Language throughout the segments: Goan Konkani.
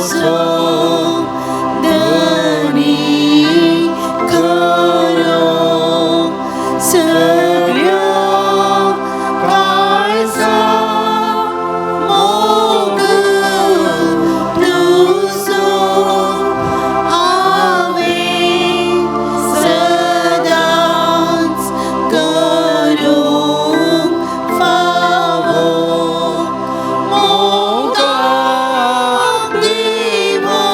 मोजो धनी खरो सगळ्या काळजा मोग तुजो हांवें सदांच करूंक फावो. मोगा देवा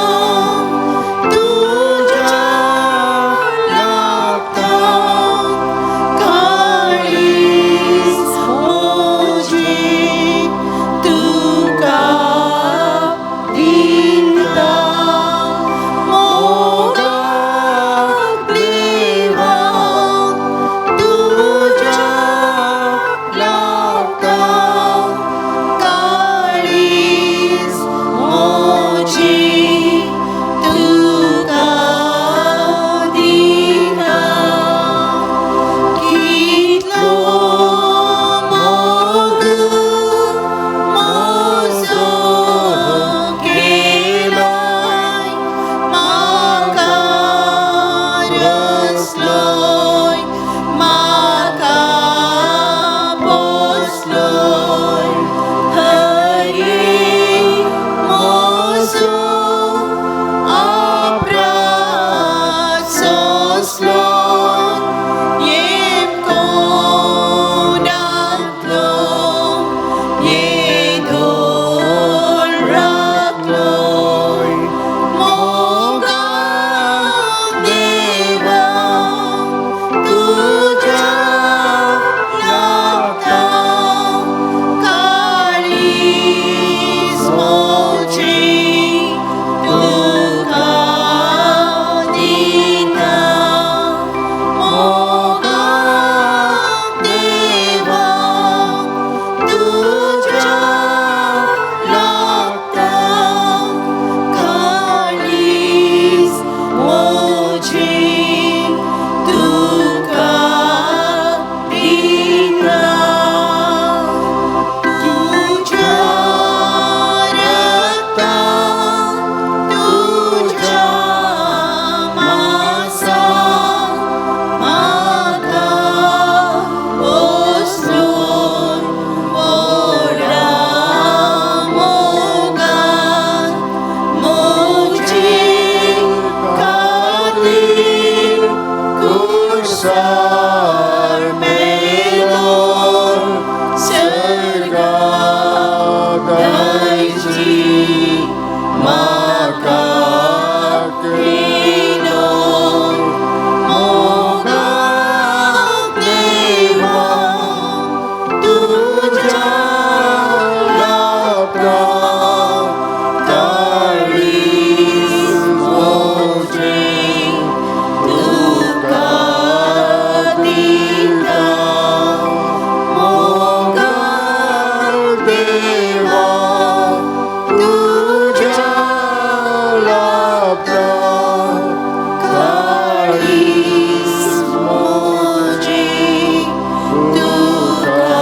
तुज्या लागता काळीज म्हजें तुका दिता. मोगा देवा तुज्या लागता काळीज म्हजें तुका दिता. कितलो मोग म्हजो केलोय म्हाका रचलोय म्हाका पोसलोय हरी म्हजो अपराध सोंसलोय येमकोंडांतलो येदोळ राखलोय. मोगा देवा तुज्या लागता काळीज म्हजें तुका दिता. मोगा देवा तुज्या लागता काळीज म्हजें तुका दिता. तुज्या रक्तान तुज्या मांसान म्हाका पोसलोय व्हडा मोगान म्हजे खातीर कुर्सार मेलोय सर्गा दायजी म्हाका दिलोय. मोगा देवा तुज्या लागता काळीज म्हजें तुका दिता. मोगा देवा तुज्या लागता काळीज म्हजें तुका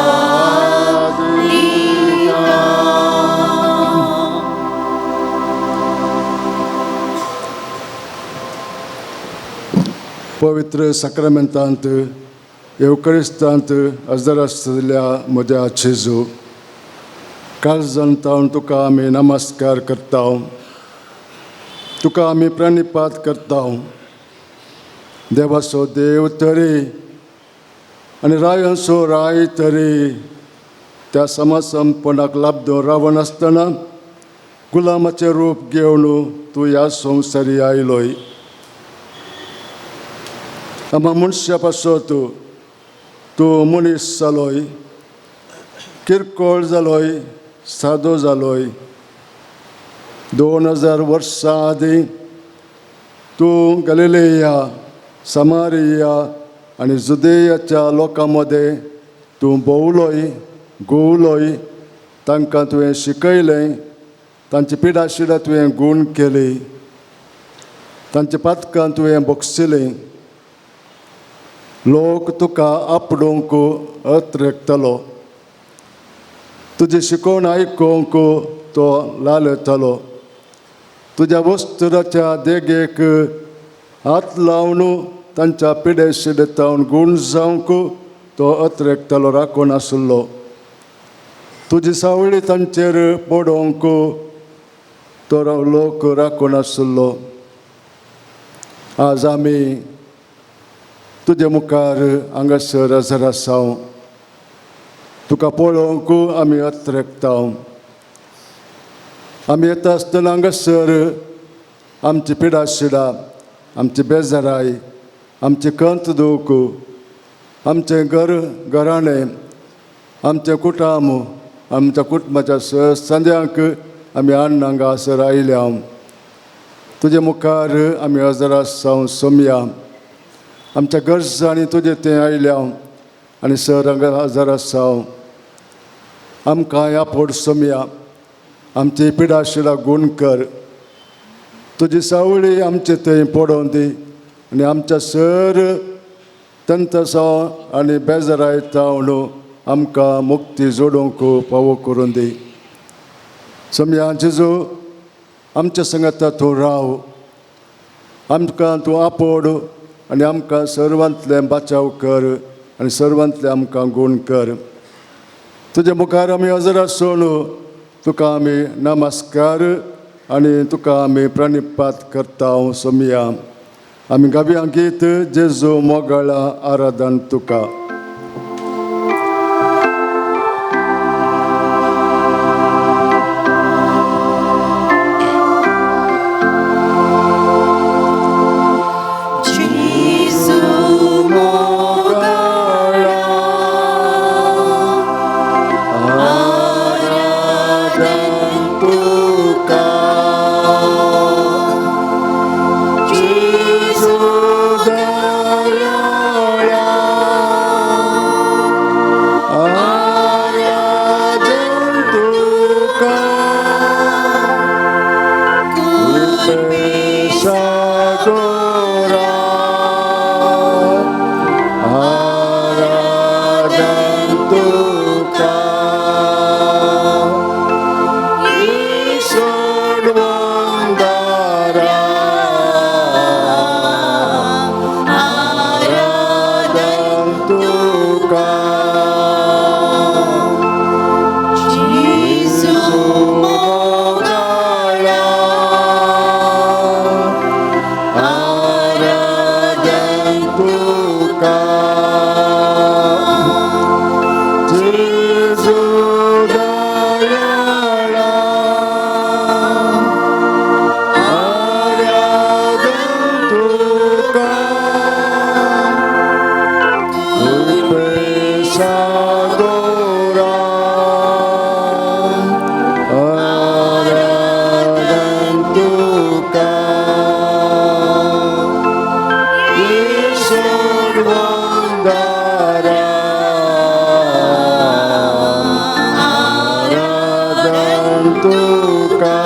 दिता. पवित्र साक्रामेंतांत येवकरिस्तांत हजर आसलेल्या म्हज्या जेजू, काळजान तावन तुका आमी नमस्कार करता, तुका आमी प्रणिपात करता. देवाचो देव तरी आनी रायांचो राय तरी त्या समासमपणाक लाबदो रावनासतना गुलामाचें रूप घेवन तूं ह्या संवसारी आयलोय. आमा मनशा पासत तूं मनीस जालोय, किरकोळ जालोय, सादो जालोय. 2000 वर्सां आदीं तूं गलिलेया, समारिया आनी जुदेयाच्या लोकां मदें तूं भोंवलोय, घुंवलोय. तांकां तुवें शिकयलें, तांची पिडाशिडां तुवें गूण केली, तांची पातकां तुवें भोगशिलीं. लोक तुका आपडूंक अत्रेकतलो, तुजी शिकवण आयकूंक तो लालयतलो. तुज्या वस्तुराच्या देगेक हात लावन तांच्या पिडेशिडेतावन गूण जावंक तो अत्रेकतालो राखून आशिल्लो. तुजी सावळी तांचेर पडोवंक तो लोक राखून आशिल्लो. आज आमी तुजे मुखार हांगासर हजर आसा. तुका पळोवंक आमी अत्रेकता. आमी येता आसतना हांगासर आमची पिडाशिडा, आमची बेजाराय, आमची कंत दूख, आमचें घर घराणें, आमचें कुटुंब, आमच्या कुटुंबाच्या संद्यांक आमी हाडून हांगासर आयल्या. तुजे मुखार आमी हजर आसा सोमया. आमच्या गरजांनी तुजें तें आयल्या आनी सर हांगा हजर आसा. आमकां ह्या पोट सोमया, आमची पिडाशिडा गूण कर. तुजी सावळी आमचे थंय पडोवन दी आनी आमच्या सर तंतसांव आनी बेजाराय तावन आमकां मुक्ती जोडूंक पावो करून दी. सोमया जेजू, आमच्या संगता तूं राव, आमकां तूं आपोड आनी आमकां सर्वांतलें बाचाव कर आनी सर्वांतलें आमकां गूण कर. तुजे मुखार आमी हजर आसून तुका आमी नमस्कार आनी तुका आमी प्रणिपात करता. सोमया, आमी गावया गीत जेजू मोगाळा आराधन तुका. जेजू मोगाळा आराधन तुका, जेजू दयाळा आराधन तुका, सागोरा आराधन तुका, सोडवंदारा आराधन तुका, जेजू मोगाळा आराधन तुका, जेजू दयाळा आराधन तुका, सागोरा आराधन तुका, सोडवंदारा आराधन तुका,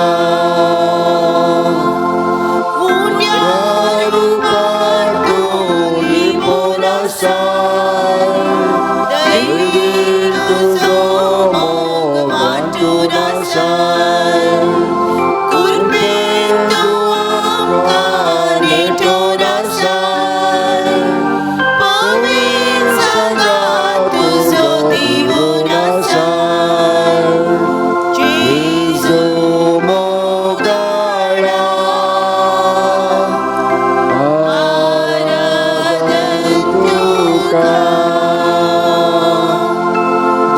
तुजो मोग वांटून आसाय, कृपेन तूं आमकां नेटोवन आसाय, पवित्र सांगात तुजो दिवन आसाय. जेजू मोगाळा आराधन तुका,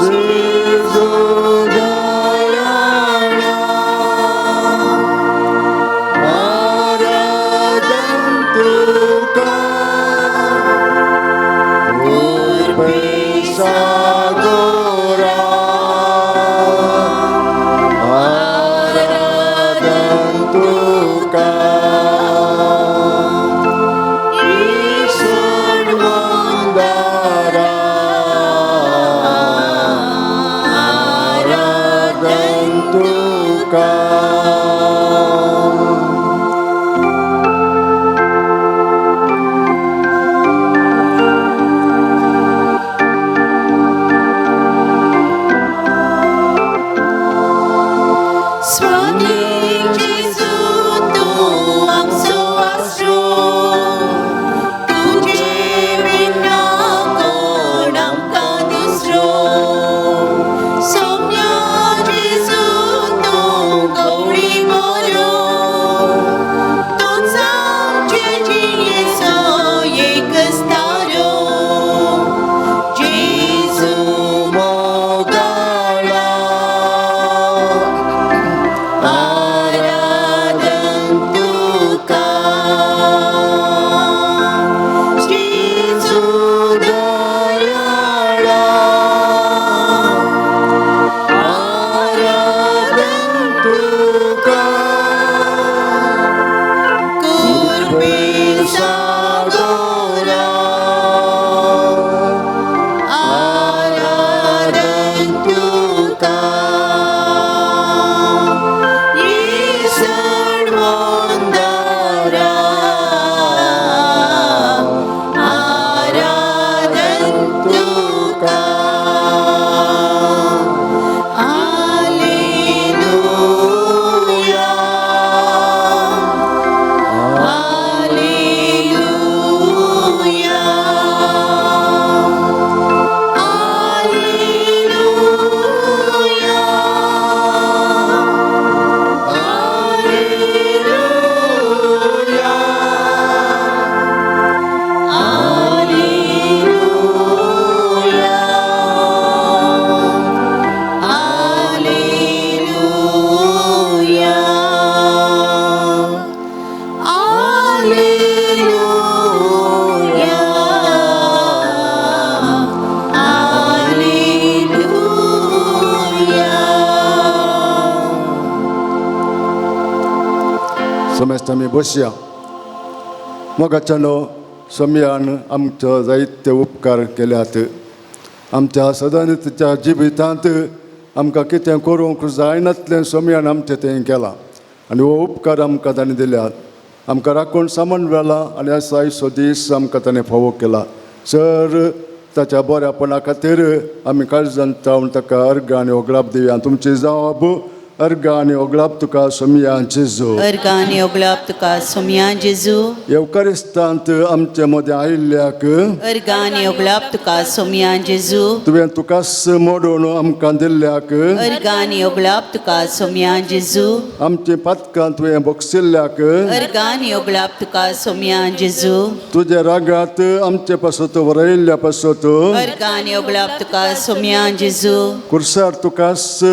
जेजू दयाळा आराधन तुका, सागोरा आराधन तुका, सोडवंदारा आराधन तुका. स्वामी जेजू समेस्त आमी बसया. मोगाच्यानो, सोमयान आमचो जायते उपकार केल्यात. आमच्या सदांच्या जिवितांत आमकां कितें करूंक जायनातलें सोमयान आमचें तें केलां आनी हो उपकार आमकां ताणें दिल्यात. आमकां राखून सामान व्हेला आनी आयचो दीस आमकां ताणें फावो केला. सर ताच्या बऱ्यापणा खातीर आमी काळजान जावन ताका अर्घ आनी ओगळाप दिवया. तुमची जावप अर्घ आनी ओगळाप तुका सोमया जेजू. अर्घ आनी ओगळाप तुका सोमया जेजू. येवकारिस्तांत आमचे मदें आयिल्ल्याक अर्घ आनी ओगळाप तुका सोमया जेजू. तुवें तुकाच मोडून आमकां दिल्ल्याक अर्घ आनी ओगळाप तुका सोमया जेजू. आमची पातकां तुवें बक्षिल्ल्याक अर्घ आनी ओगळाप तुका सोमया जेजू. तुजे रागात आमचे पासत वरयल्ल्या पासत अर्घ आनी ओगळाप तुका सोमया जेजू. कुर्सार तुकाच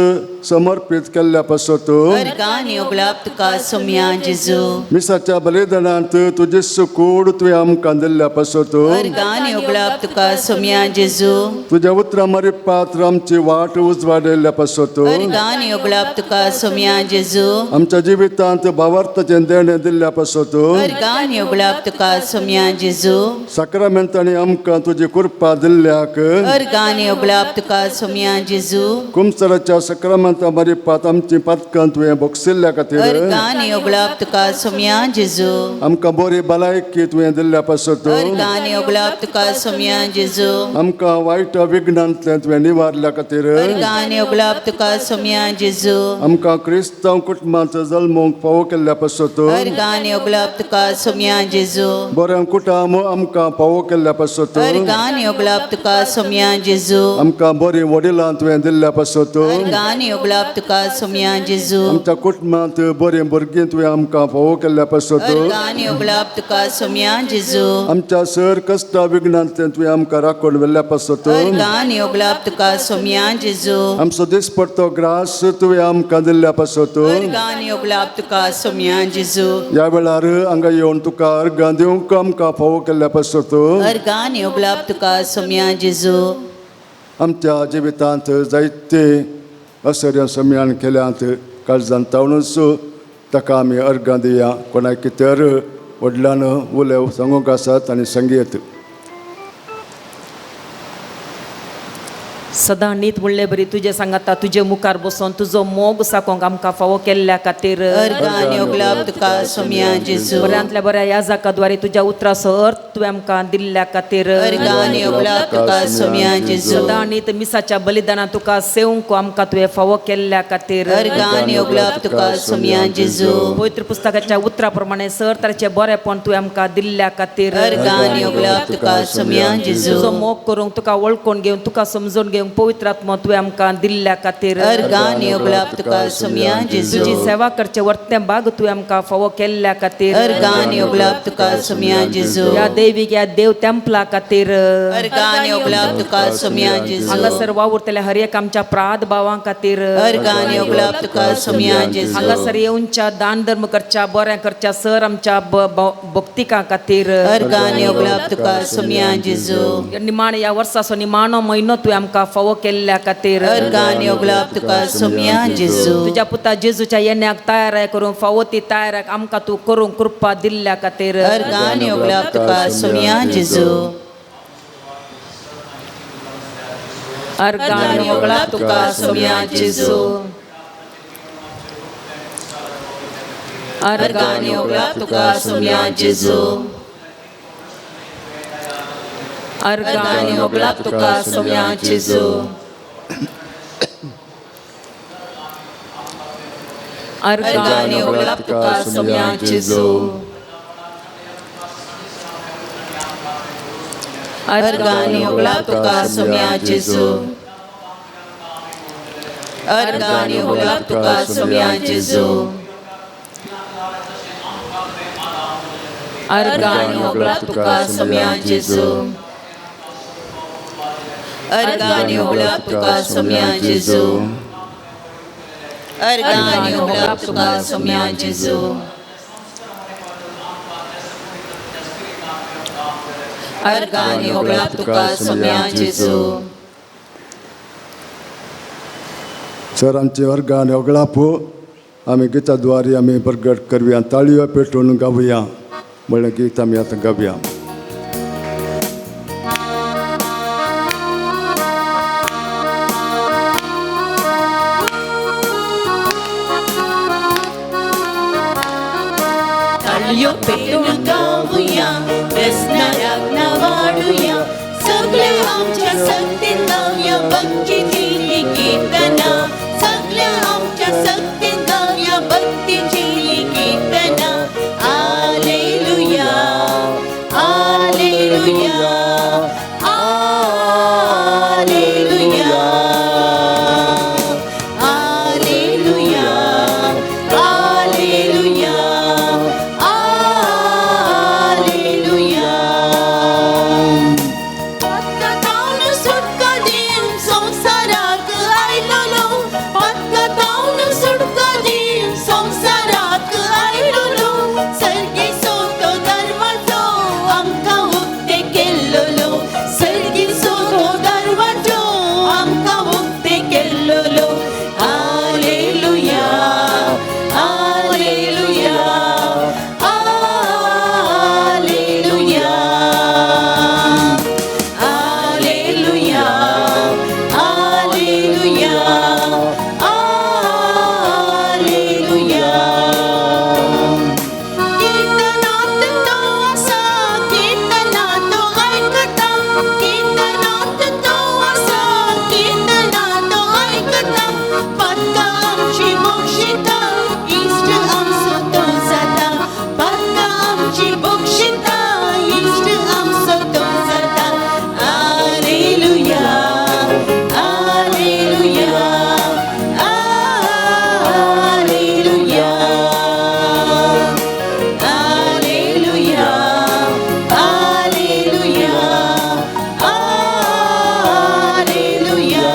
समर्पीत केल्ल्या पासत अर्घ आनी ओगळाप तुका सोमया जेजू. मिसाच्या बलिदानांत तुजी कूड तुवें आमकां दिल्ल्या पासत अर्घ आनी ओगळाप तुका सोमया जेजू. तुज्या उतरां मारी पात्र आमची वाट उजवाडयल्ल्या पासत अर्घ आनी ओगळाप तुका सोमया जेजू. आमच्या जिवितांत भावार्थाचें देणें दिल्ल्या पासत अर्घ आनी ओगळाप तुका सोमया जेजू. साक्रामेंतांनी आमकां तुजी कृपा दिल्ल्याक अर्घ आनी ओगळाप तुका सोमया जेजू. कुमसराच्या सक्रामेंता मारी पात आमची पातकां तुवें बक्षिल्ल्या खातीर अर्घ आनी ओगळाप तुका सोमया जेजू. आमकां बरी भलायकी तुवें दिल्ल्या पासत अर्घ आनी ओगळाप तुका सोमया जेजू. आमकां वायट विघ्नांतल्यान तुवें निवारल्या खातीर अर्घ आनी ओगळाप तुका सोमया जेजू. आमकां क्रिस्तांव कुटुंबांत जल्मूंक फावो केल्ल्या पासत अर्घ आनी ओगळाप तुका सोमया जेजू. बरें कुटुंब आमकां फावो केल्ल्या पासत अर्घ आनी ओगळाप तुका सोमया जेजू. आमकां बरीं वडिलां तुवें दिल्ल्या पासत अर्घ आनी ओगळाप तुका सोमया जेजू. आमच्या कुटुंबांत बरीं भुरगीं तुवें आमकां फावो केल्ल्या पासत अर्घ आनी ओगळाप तुका सोमया जेजू. आमच्या सर कश्टा विघ्नांतल्यान तुवें आमकां राखण व्हेल्ल्या पासत अर्घ आनी ओगळाप तुका सोमया जेजू. आमचो दिसपडतो ग्रास तुवें आमकां दिल्ल्या पासत अर्घ आनी ओगळाप तुका सोमया जेजू. ह्या वेळार हांगा येवन तुका अर्घां दिवंक आमकां फावो केल्ल्या पासत अर्घ आनी ओगळाप तुका सोमया जेजू. आमच्या जिवितांत जायते असर्य सम्यान केल्यात काळजान तावनूच ताका आमी अर्घां दिया. कोणाक तर व्हडल्यान उलोव सांगूंक आसात आनी संगीत सदां नीत म्हणले बरी तुजे सांगाता तुजे मुखार बसून तुजो मोग साकोंक आमकां फावो केल्ल्या खातीर अर्घ आनी ओगळाप तुका सोमया जेजू. बऱ्यांतल्या बऱ्या याजकाद्वारे तुज्या उतराचो अर्थ तुवें आमकां दिल्ल्या खातीर अर्घ आनी ओगळाप तुका सोमया जेजू. सदां नीत मिसाच्या बलिदानां तुका सेवंक आमकां तुवें फावो केल्ल्या खातीर अर्घ आनी ओगळाप तुका सोमया जेजू. पवित्र पुस्तकाच्या उतरा प्रमाणे सर ताचे बरेपण तुवें आमकां दिल्ल्या खातीर अर्घ आनी ओगळाप तुका सोमया जेजू. तुजो मोग करूंक तुका वळखून घेवंक तुका समजून घेवंक पवित्र आत्मो तुवें आमकां दिल्ल्या खातीर अर्घ आनी ओगळाप तुका सोमया जेजू. तुजी सेवा करचे वर्तें भाग तुवें आमकां फावो केल्ल्या खातीर अर्घ आनी ओगळाप तुका सोमया जेजू. ह्या देवीक ह्या देव तेंपला खातीर अर्घ आनी ओगळाप तुका सोमया जेजू. हांगासर वावुरतल्या हर एक आमच्या प्राद भावां खातीर अर्घ आनी ओगळाप तुका सोमया जेजू. हांगासर येवच्या दान धर्म करच्या बरें करच्या सर आमच्या भक्तिकां खातीर अर्घ आनी ओगळाप तुका सोमया जेजू. निमाण ह्या वर्साचो निमाणो म्हयनो तुवें आमकां फावो केल्ल्या खातीर अर्घ आनी ओगळाप तुका सोमया जेजू. तुज्या पुता जेजूच्या येण्याक तयाराय करूंक फावो ती तयाराक आमकां तूं करूंक कृपा दिल्ल्या खातीर अर्घ आनी ओगळाप तुका सोमया जेजू. अर्घ आनी ओगळाप तुका सोमया जेजू. अर्घ आनी ओगळाप तुका सोमया जेजू. अर्घ आनी ओगळाप तुका सोमया जेजू. अर्घ आनी ओगळाप तुका सोमया जेजू. अर्घ आनी ओगळाप तुका सोमया जेजू. अर्घ आनी ओगळाप तुका सोमया जेजू. अर्घ आनी ओगळाप तुका सोमया जेजू. अर्घ आनी ओगळाप तुका सोमया जेजू. अर्घ आनी ओगळाप तुका सोमया जेजू. अर्घ आनी ओगळाप तुका सोमया जेजू. सर आमचे अर्घ आनी ओगळाप आमी गिता द्वारे आमी प्रगट करुया, ताळयो पेटोवन गावया म्हणलें गीत आमी आतां गावया. ताळयो पेटून गावया, व्यसनाराक ना वाडुया, सगळ्या आमच्या सक्तीन गावया भक्तीची कीर्तना, सगळ्या आमच्या सक्तीन गावया भक्तीची कीर्तना. आलेलुया, आलेलुया, आलेलुया, आलेलुया, आलेलुया, आलेलुया. पत्कतावन सुटका दिवन संवसाराक आयलोलो, पत्कतावन सुटका दिवन संवसाराक आयलोलो, सर्गी सोतो दरवाजो आमकां उक्ते केल्लोलो, सर्गी सोतो दरवाजो आमकां उक्ते केल्लोलो. आलेलुया, आलेलुया, आलेलुया, आलेलुया, आलेलुया, आलेलुया. कीर्तनात तो आसा, कीर्तनात तो आयकता, कीर्तनात तो आसा, कीर्तनात तो आयकता, पक्का आमची बक्षिता, इश्ट आमचो तो जाता, पक्का आमची बक्षिता, इश्ट आमचो तो जाता. आलेलुया, आलेलुया, आलेलुया, आलेलुया, आलेलुया, आलेलुया.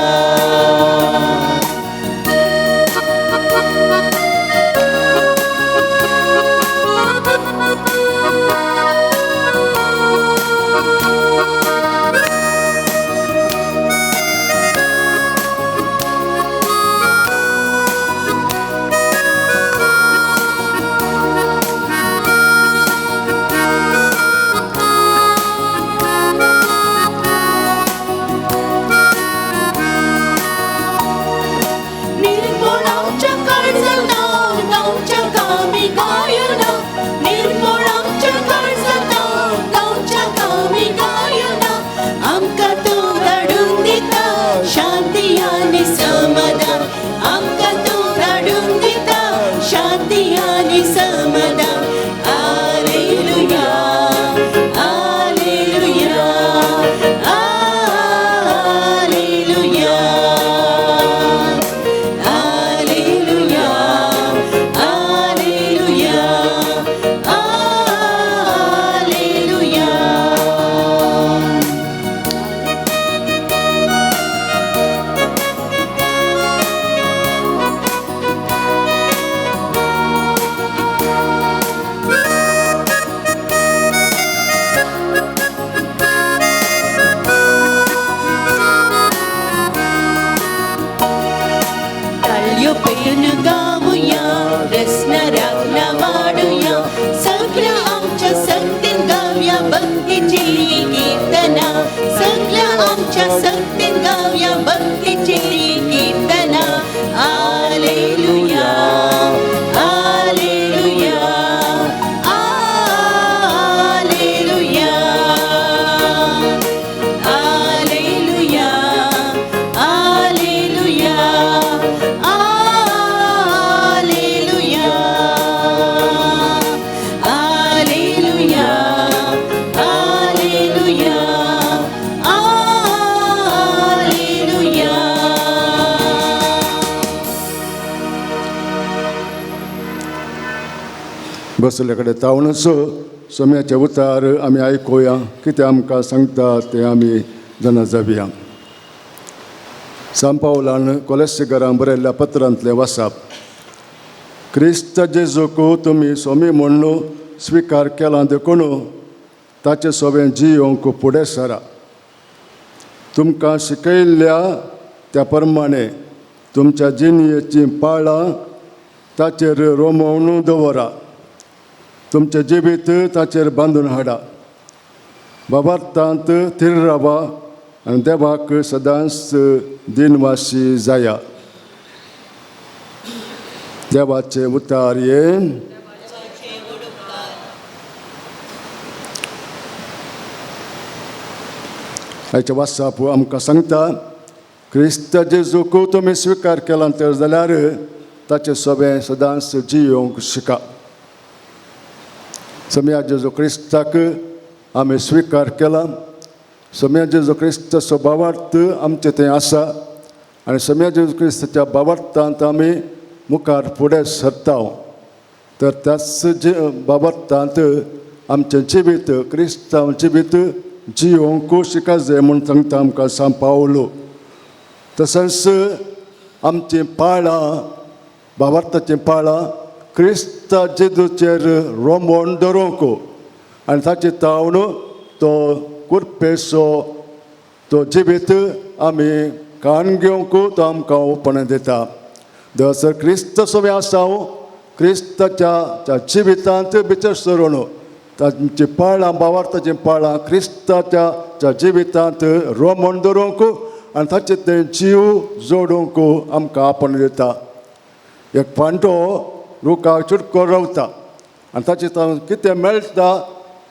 निर्मोळांच्या काळजांत गांवच्या गावी गायना, निर्मोळांच्या काळजांत गांवच्या गावी गायना, आमकां तूं धाडून दिता शांती आनी समाधान, आमकां तूं धाडून दिता शांती आनी समाधान. आलेलुया, आलेलुया, आलेलुया, आलेलुया, आलेलुया, आलेलुया. ताळयो पेटून गावया, व्यसनाराक ना वाडुया, सगळ्या आमच्या सक्तीन गावया भक्तीची कीर्तना, सगळ्या आमच्या सक्तीन गावया भक्तीची कीर्तना. आलेलुया, आलेलुया, आलेलुया, आलेलुया, आलेलुया, आलेलुया, आलेलुया, आलेलुया, आलेलुया. बसले कडेन तावनच सोम्याचे उतार आमी आयकुया, कितें आमकां सांगता तें आमी जाणा जावया. सांपावलान कोलेस्सीकरांक बरयल्ल्या पत्रांतलें वासाप. क्रिस्त जेजूक तुमी सोमी म्हणून स्विकार केला देखून ताचे सोबें जियोंक फुडें सरा. तुमकां शिकयल्ल्या त्या प्रमाणे तुमच्या जिणयेचीं पाळां ताचेर रोमोवन दवरा, तुमचें जिवीत ताचेर बांदून हाडा. बाबार्थांत थीर रावा आनी देवाक सदांच दिनवासी जाया. देवाचे उतार येन. आयचे वासाप आमकां सांगता, क्रिस्त जेजूक तुमी स्विकार केला तर जाल्यार ताचें सोबें सदांच जियोवंक शिका. सम्या जेजू क्रिस्ताक आमी स्विकार केला, सम्या जेजू क्रिस्ताचो भावार्थ आमचें थंय आसा आनी सम्या जेजू क्रिस्ताच्या भावार्थांत आमी मुखार फुडें सरता. तर त्याच जे भावार्थांत आमचें जिवीत क्रिस्तांव जिवीत जियोवंक शिका जाय म्हूण सांगता आमकां सांव पावलो. तशेंच आमचीं पाळां भावार्थाचीं पाळां क्रिस्ता जेजूचेर रोमोवन दवरूंक आनी ताचे तावन तो कुरपेचो तो जिवीत आमी कान घेवंक तो आमकां ओपण दिता. दसर क्रिस्त सोबे आसा, क्रिस्ताच्या त्या जिवितांत भितर सरून तांची पाळां भावार्थाचीं पाळां क्रिस्ताच्या त्या जिवितांत रोमोवन दवरूंक आनी ताचे ते जीव जोडूंक आमकां आपण दिता. एक फांटो रुखाक चुटको रावता आनी ताचे तातूंत कितें मेळटा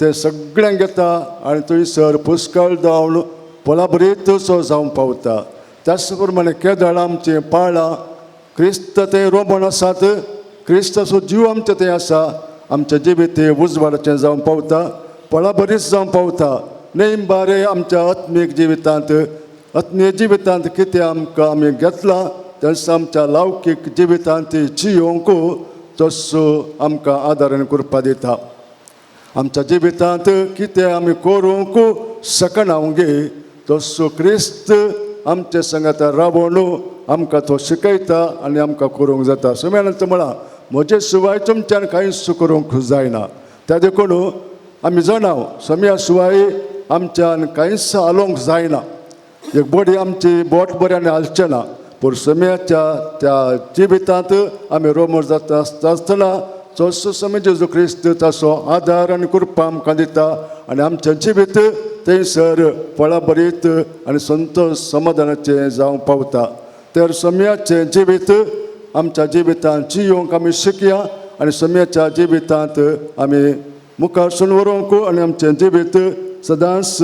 तें सगळें घेता आनी थंयसर पुष्कळ जावन फळाभरीत सो जावंक पावता. त्याच प्रमाणे केदळ आमचीं पाळां क्रिस्त थंय रोमण आसात, क्रिस्ताचो जीव आमचे थंय आसा, आमचें जिवीत उजवाडाचें जावंक पावता, फळाभरीत जावंक पावता. नेम बारे आमच्या आत्मीक जिवितांत आत्मीय जिवितांत कितें आमकां आमी घेतलां तेंच आमच्या लौकीक जिवितांत जियोवंक तसो आमकां आदार आनी कृपा दिता. आमच्या जिवितांत कितें आमी करूंक शकना गे तसो क्रिस्त आमचे संगात रावोन आमकां तो शिकयता आनी आमकां करूंक जाता. सुम्यानंत म्हळां, म्हजे शिवाय तुमच्यान कांयच करूंक जायना. त्या देखून आमी जाणा सम्या शिवाय आमच्यान कांयच हालोवंक जायना. एक बडी आमची बोट बऱ्यान हालचें ना, पूण सम्याच्या त्या जिवितांत आमी रोमर जाता आसता आसतना तसो समी जेजू क्रिस्त ताचो आदार आनी कृपा आमकां दिता आनी आमचें जिवीत थंयसर फळाभरीत आनी संतोश समाधानाचें जावंक पावता. तर सम्याचें जिवीत आमच्या जिवितांत जियोवंक आमी शिकया आनी सम्याच्या जिवितांत आमी मुखार सून व्हरूंक आनी आमचें जिवीत सदांच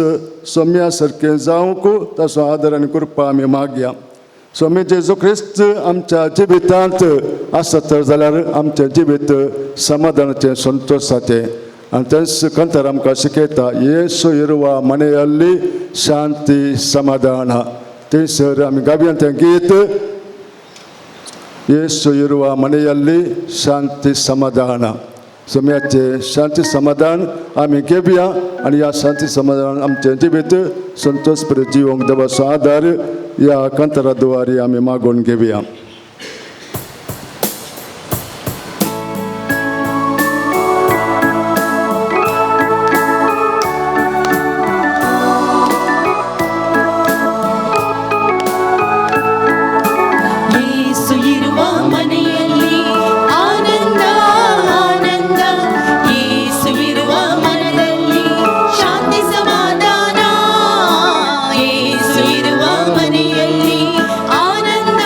सम्या सारकें जावंक ताचो आदार आनी कृपा आमी मागया. स्वामी जेजू क्रिस्त आमच्या जिवितांत आसत तर जाल्यार आमचें जिवीत समाधानाचें संतोशाचें. आनी तेंच कंतर आमकां शिकयता, येसू इरवा मनेयल्ली शांती समाधान. थंयसर आमी गावया तें गीत, येसू इरवा मनेयल्ली शांती समाधान. सम्याचें शांती समाधान आमी घेवया आनी ह्या शांती समाधान आमचें जिवीत संतोश परत जिवंक देवाचो आदार ह्या कंतरा द्वारे आमी मागून घेवया. ಯೇಸು ಇರುವ ಮನೆಯಲ್ಲಿ ಆನಂದ ಆನಂದ, ಯೇಸು ಇರುವ ಮನದಲ್ಲಿ ಶಾಂತಿ ಸಮಾಧಾನ. ಯೇಸು ಇರುವ ಮನೆಯಲ್ಲಿ ಆನಂದ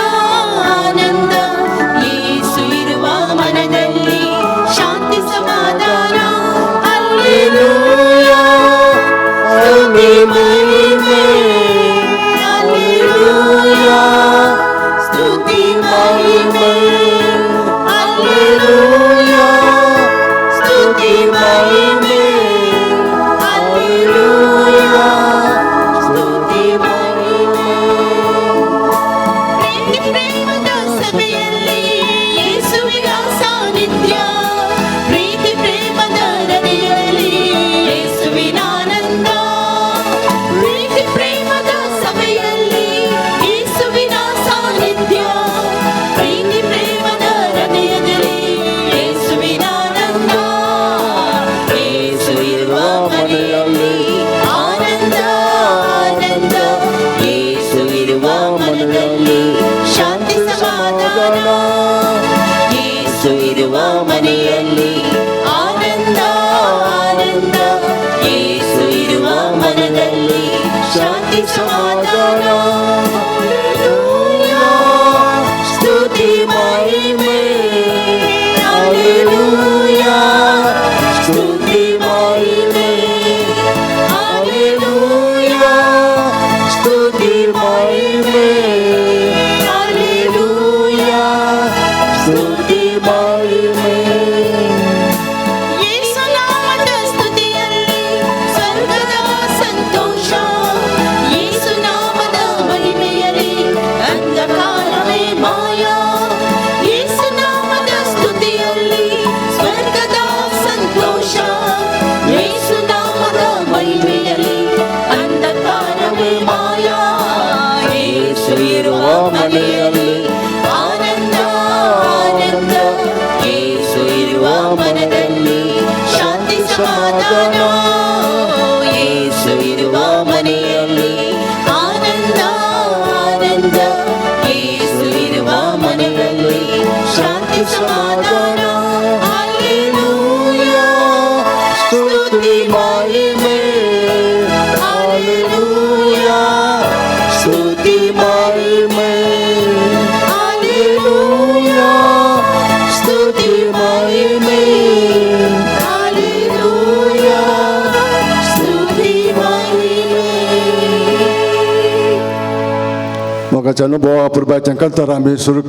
ಮನೆಯಲ್ಲಿ ಆನಂದ ಆನಂದ, ಯೇಸು ಇರುವ ಮನದಲ್ಲಿ ಶಾಂತಿ ಸಮಾಧಾನ. ಹಲ್ಲೆಲೂಯಾ, ಸ್ತುತಿ ಮಹಿಮೆ. ಹಲ್ಲೆಲೂಯಾ, ಸ್ತುತಿ ಮಹಿಮೆ. ಹಲ್ಲೆಲೂಯಾ, ಸ್ತುತಿ ಮಹಿಮೆ. ಹಲ್ಲೆಲೂಯಾ, ಸ್ತುತಿ ಮಹಿಮೆ. ಯೇಸುನಾಮದ ಸ್ತುತಿಯಲ್ಲಿ ಸ್ವರ್ಗದ ಸಂತೋಷ, ಯೇಸುನಾಮದ ಮಹಿಮೆಯಲ್ಲಿ ಅಂಧಕಾರವೇ ಮಾಯ. ಯೇಸುನಾಮದ ಸ್ತುತಿಯಲ್ಲಿ ಸ್ವರ್ಗದ ಸಂತೋಷ, ಯೇಸುನಾಮದ ಮಹಿಮೆಯಲ್ಲಿ ಅಂಧಕಾರವೇ ಮಾಯ. ಯೇಸು ಇರುವ ಮನೆಯಲ್ಲಿ ಆನಂದ ಆನಂದ, ಯೇಸು ಇರುವ ಮನದಲ್ಲಿ ಶಾಂತಿ ಸಮಾಧಾನ. ಯೇಸು ಇರುವ ಮನೆಯಲ್ಲಿ ಆನಂದ ಆನಂದ, ಯೇಸು ಇರುವ ಮನೆಯಲ್ಲಿ ಶಾಂತಿ ಸಮಾಧಾನ. ಹಲ್ಲೆಲೂಯಾ, ಸ್ತುತಿ ಮಹಿಮೆ. ಹಲ್ಲೆಲೂಯಾ, ಸ್ತುತಿ ಮಹಿಮೆ. ಹಲ್ಲೆಲೂಯಾ, ಸ್ತುತಿ ಮಹಿಮೆ. ಹಲ್ಲೆಲೂಯಾ, ಸ್ತುತಿ ಮಹಿಮೆ. मोगाच्या अनुभव अपुरबायच्या कंतार आमी सुरू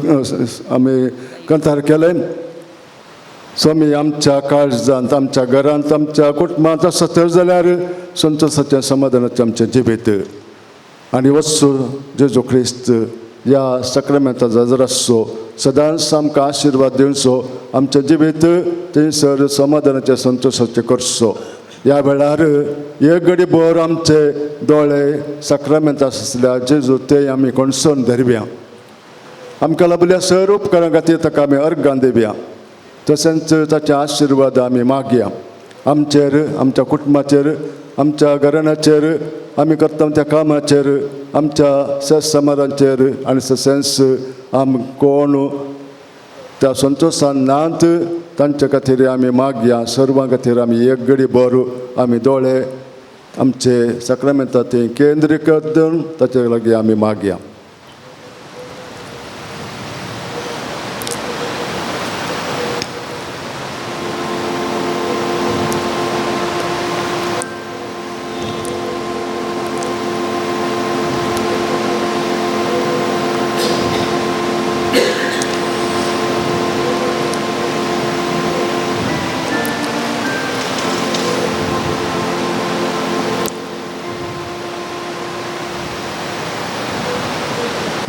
आमी कंतार केलें. स्वामी आमच्या काळजांत, आमच्या घरांत, आमच्या कुटुंबांत आसत जाल्यार संतोषाचें समाधानाचें आमचें जिवीत. आनी वचचो जेजू क्रिस्त ह्या सक्रमेंताचो जर सदांच आमकां आशिर्वाद दिवचो, आमचें जिवीत थंयसर समाधानाचें संतोषाचें करचो. ह्या वेळार एक घडी भर आमचे दोळे सक्रमेंत आसल्या जेजू ते आमी कोणसोन धरया. आमकां लाभल्या सर उपकारां खातीर ताका आमी अर्गां दिवया, तशेंच ताचे आशिर्वाद आमी मागया आमचेर, आमच्या कुटुंबाचेर, आमच्या घराण्याचेर, आमी करता त्या कामाचेर, आमच्या सेस समाजाचेर. आनी तशेंच आम कोण त्या संतोशान नात तांचे खातीर आमी मागया. सर्वां खातीर आमी एक घडी भर आमी दोळे आमचे सक्रमेंता ते केंद्रीकृत ताचे लागीं आमी मागया.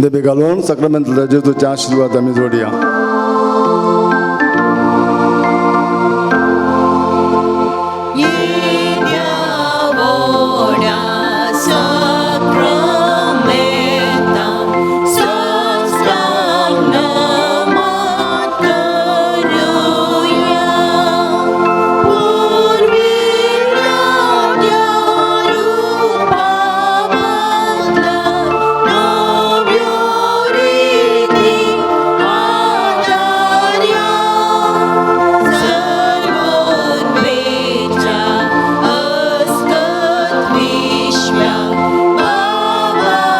देवी घालून सक्रमेंतल्या जेजूचे आशिर्वाद आमी जोडया. येद्या व्हडा सक्रमेंता साष्टांग नमन करुया. पुर्विल्ल्या त्या रुपा बदला नव्यो रिती आदार्या. सर्वोन्मेच्या अस्कत विश्व्या भावार्थाची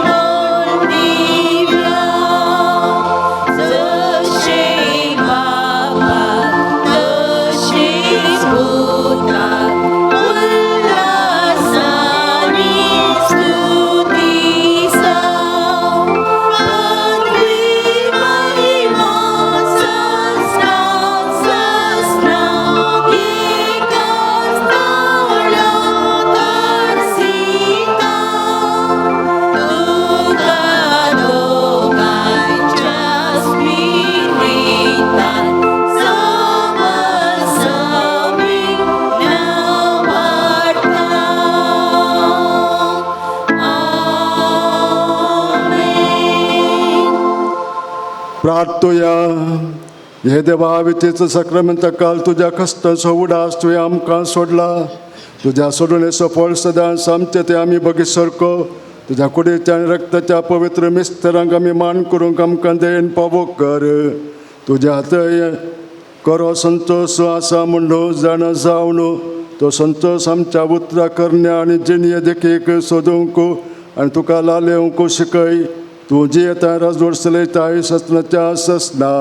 मोल दिव्या. जशें बापा तशेंच पुता उल्हासानी स्तुती जावं. पदवी महिमा सस्रां सस्रां एकाच ताळा तरसिता. तुका दोगांयच्या स्पिरितान समसमी नमता. आमेन. प्रार्थुया. हे देवा, विचेचो सक्रमेंत काल तुज्या कश्टांचो उडास तुवें आमकां सोडला. तुज्या सोडणेचो फळ सदांच आमचे ते आमी बगी सारको तुज्या कुडीच्या आनी रक्ताच्या पवित्र मिस्तरांक आमी मान करूंक आमकां देण पावो कर. तुज्या हातय करो संतोश आसा म्हूण जाणा जावन तो संतोश आमच्या उतरा करण्या आनी जिणये देखीक सोदूंक आनी तुका लालेवंक शिकय. तूं जियेता राजवट चलयताय ससनाच्या ससना.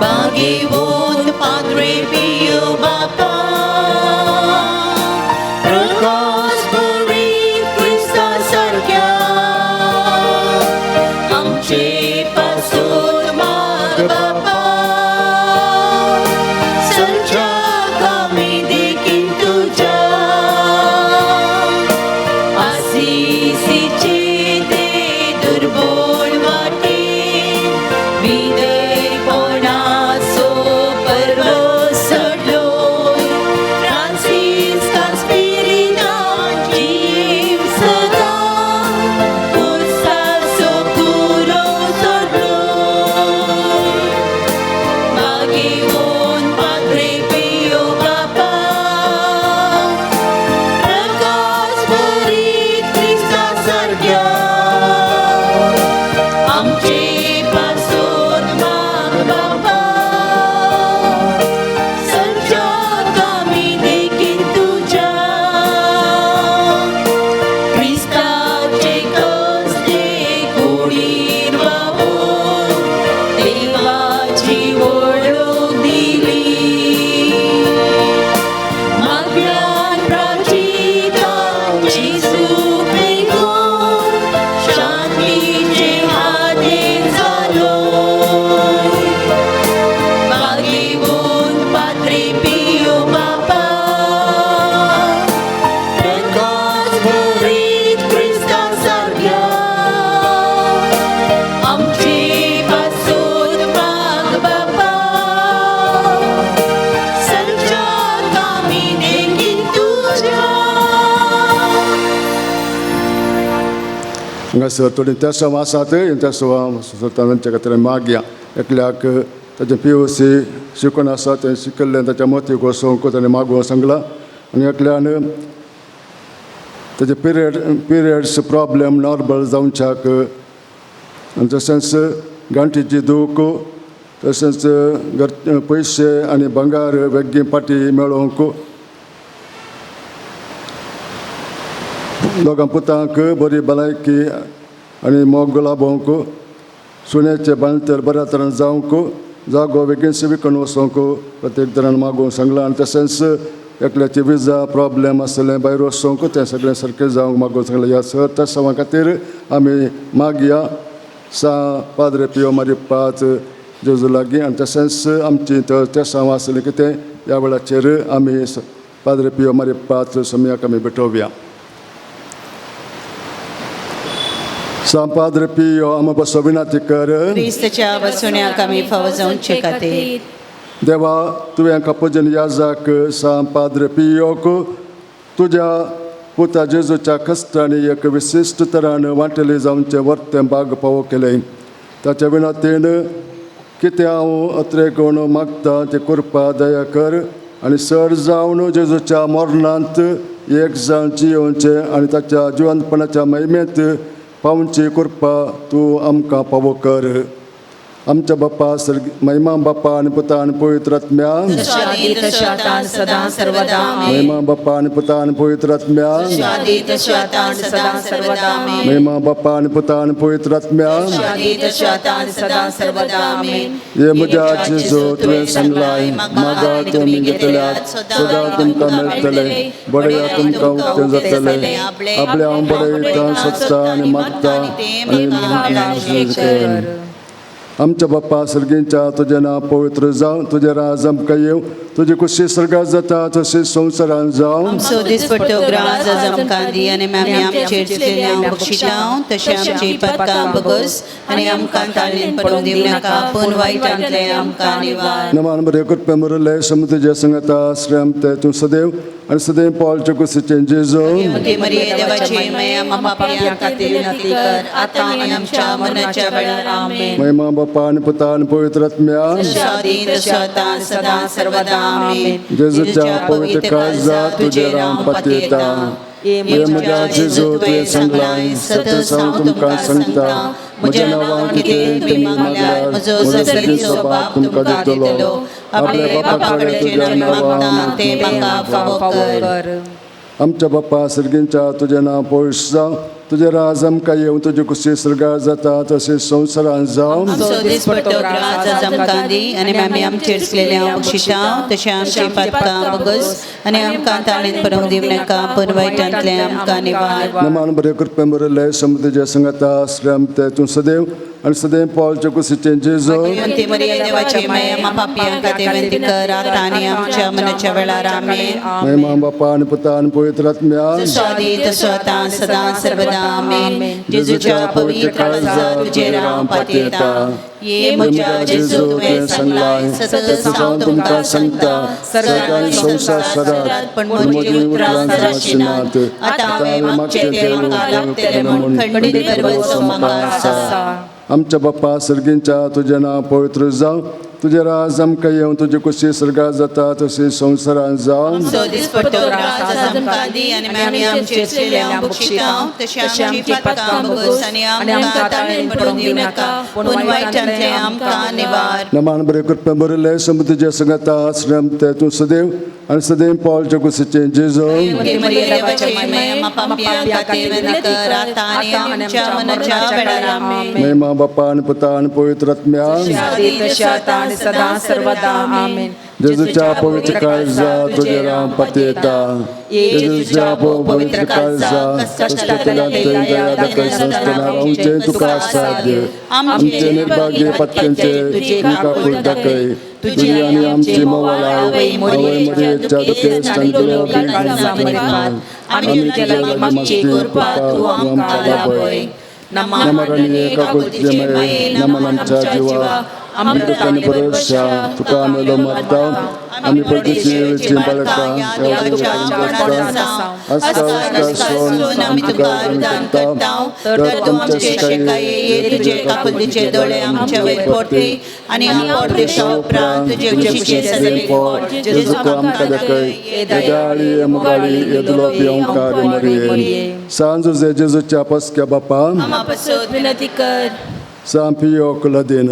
Bagivon Padre Pio Bapa, Prokos Puri Krista Sarkya, Amche Pasut Mag Bapa, Sarcha Kami Dikin Tuja, Asisi Chete Durbol Vate, विदयपणाचो पर्व सडलो, फ्रांसिस्कान स्पिरितान जीव सदा, पुरसाचो कुरो सोडलो. मागीवोन पाद्रे पियो बापा, प्रकाश भरीत क्रिस्ता सारक्या, आमचे पासून माग बापा, सरच्या कामी देखीन तुज्या, क्रिस्ताचे कसले कुडीर वावून देवाची वळख दिली. मागल्यान प्राचिताची सुपेगून शांतीचे हातीन जालो. मागीवून पाद्रे पियो बापा, प्रकाश भरीत क्रिस्ता सारक्या, आमचे पासून माग बापा, सरच्या कामी देखीन तुज्या. हांगासर थोडीं तेसांव आसात, तेसांव तांच्या खातीर मागया. एकल्याक ताचें POC शिकून आसा, तें शिकल्लें ताच्या मतीक वचोंक ताणें मागूंक सांगलां. आनी एकल्यान ताचे पिरियड्स प्रॉब्लेम नॉर्मल जावच्याक, आनी तशेंच गांठीची दूख, तशेंच घर पयशे आनी भांगार बेगीन पाटी मेळोवंक, दोगां पुतांक बरी भलायकी आनी मोग लाभोवंक, सुण्याचे बांदतर बऱ्या तरेन जावंक, जागो बेगीन विकून वचोंक प्रत्येक तरान मागूंक सांगलां. आनी तशेंच एकल्याची विजा प्रॉब्लेम आसलें भायर वचोंक, तें सगळें सारकें जावंक मागूंक सांगलें. ह्या सर तेसांवा खातीर आमी मागया सा पाद्रे पियो मारी पांच जेजू लागीं. आनी तशेंच आमची तेसांव आसलें कितें ह्या वेळाचेर आमी पाद्रे पियो मारी पांच समयाक आमी भेटोवया. सा पाद्रे पियो आमा बसो विनाती कर. क्रिस्तच्या बसवण्याक आमी फावो जावचे खातीर. देवा, तुवें कापोजन याजाक सा पाद्रे पियोक तुज्या पुता जेजूच्या कश्टांनी एक विशिश्ट तरान वांटेली जावचें वर्तें बाग पावो केलें. ताच्या विनातीन कितें हांव अत्रे कोण मागता तें कृपा दया कर आनी सर जावन जेजूच्या मरणांत एक जावन जियोवचें आनी ताच्या जिवंतपणाच्या महिमेंत पावची कृपा तूं आमकां पावो कर. आमच्या बाप्पा सर्ग महिमा बाप्पा आनी पुता आनी पवित्र आत्म्या. आदी तशें आतां सदां सर्वदा आमेन. महिमा बाप्पा आनी पुता आनी पवित्र आत्म्या. आदी तशें आतां सदां सर्वदा आमेन. महिमा बाप्पा आनी पुता आनी पवित्र आत्म्या. आदी तशें आतां सदां सर्वदा आमेन. हे म्हज्या जेजू, तुवें सांगलाय, मागा तुमी घेतल्यात, सदां तुमकां मेळटले, बडया तुमकां उक्तें जातलें. आपल्या हांव बडयता, सोदता आनी मागता आनी कर. आमच्या बाप्पा सर्गींच्या तुजें नांव पवित्र जावं, तुजें राज आमकां येवं, तुजी कुशी स्वर्गात जाता तशी संवसारांत जावं. आमचो दिसपट्टो ग्रास आज आमकां दी आनी आमी आमचेर चुकलेल्यांक बक्षितांव तशें आमची पातकां बगस आनी आमकां ताळणेन पडूंक दिवं नाका पूण वायटांतलें आमकां निवार. नमान बरे कृपे मुरले समुद्र संगता श्री ते तूं सदैव आनी सदैव पावलच्या कुशीचें जेजू. ते मरिये देवाची माया आम्हा पापयां खातीर विनंती कर आतां आनी आमच्या मरणाच्या वेळार. आमेन. महिमा बाप्पा आनी पुता आनी पवित्र आत्म्या. जसो आदीं तसो आतां सदां सर्वदा. आमेन. जेजूच्या पवित्र काळजा तुजेर हांव पातयेता. हे म्हज्या जेजू, तुवें सांगलां, सतत हांव तुमकां सांगता, म्हज्या नांवान कितें तुमी मागल्यार म्हजो सर्गीचो बाप तुमकां दितलो. आपल्या बापा कडेन तुज्या नांवान ते म्हाका फावो कर. आमच्या बाप्पा सर्गींच्या तुजें नांव पवित्र जावं, तुजें राज आमकां येवं, तुजी कुशी स्वर्गार जाता तशें संवसारांत जावं. आमचो दिसपट्टो ग्रास आज आमकां दी आनी आमी आमचेर चुकलेल्यांक बक्षितांव तशें आमची पातकां बगस आनी आमकां ताळणेन पडूंक दिवं नाका पूण वायटांतलें आमकां निवार. नमान बरे कृपे मुरले समुद्र संगता श्री ते तूं सदैव आनी सदैव पावलच्या कुशीचें जेजू. ते मरिये देवाची माया आम्हा पापयां खातीर विनंती कर आतां आनी आमच्या मरणाच्या वेळार. आमेन. महिमा बाप्पा आनी पुता आनी पवित्र आत्म्या. जसो आदीं तसो आतां सदां सर्वदा. आमेन. जेजूच्या पवित्र काळजा तुजेर हांव पातयेता. ये म्हज्या जेजू, तुवें सांगलां, सतत हांव तुमकां सांगता, सर्ग आनी संवसार सरात पण म्हजी उतरां सराची नात. आतां हांवें मागचें तें म्हाका लागतलें म्हूण खंडीत भरवंसो म्हाका आसा. आमच्या बाप्पा सर्गींच्या तुजें नांव पवित्र जावं, तुजें राज आमकां येवं, तुजी कुशी स्वर्गार जाता तशी संवसारांत जावं. आमचो दिसपट्टो ग्रास आज आमकां दी आनी आमी आमचेर चुकलेल्यांक बक्षितांव तशें आमची पातकां बगस आनी आमकां ताळणेन पडूंक दिवं नाका पूण वायटांतलें आमकां निवार. नमान बरे कृपे बरले समुद्र संगता श्री ते तूं सदैव आनी सदैव पावलच्या कुशीचें जेजू. ते मरिये देवाची माया आम्हा पापयां खातीर विनंती कर आतां आनी आमच्या मरणाच्या वेळार. आमेन. महिमा बाप्पा आनी पुता आनी पवित्र आत्म्या. आदीं तशें आतां आनी सदां सर्वदा. आमेन. जेजूच्या पवित्र काळजा तुजेर हांव पातयेता. जेजूच्या पवित्र काळजा कश्टांतल्यान दया दाखयनासतना रावचें तुका साध्य. आमचे निर्भाग्य पत्त्यांचे तुका दाखय. तुजी आनी आमची मोवाळ आवय मरियेच्या दुखेस्त आनी दुर्भाग्यांत आमी तुज्या लागीं मागची कृपा तूं आमकां लाभय. नमरणीय काकुळतीचे माये, नमन आमच्या जिवा, आमी दुख्खांनी भरवशा तुका आमी मरता. आमी परदेशी वेळची बाळकां ह्या आस्का आमी तुका अनुदान करता. तर तुमच्या शिकाये तुझे काकुळतीचे दोळे आमच्या वयर पडते आनी परदेशा उपरांत तुजे कुशीचे सजवे पोट जेजू आमकां दाखय. हे दयाळी, हे मोगाळी, हे दुलोपी ओंकार मरिये. सांज जुझे जेजूच्या पसक्या बापा, आम्हा पासत विनंती कर. सांपियो कुलदीन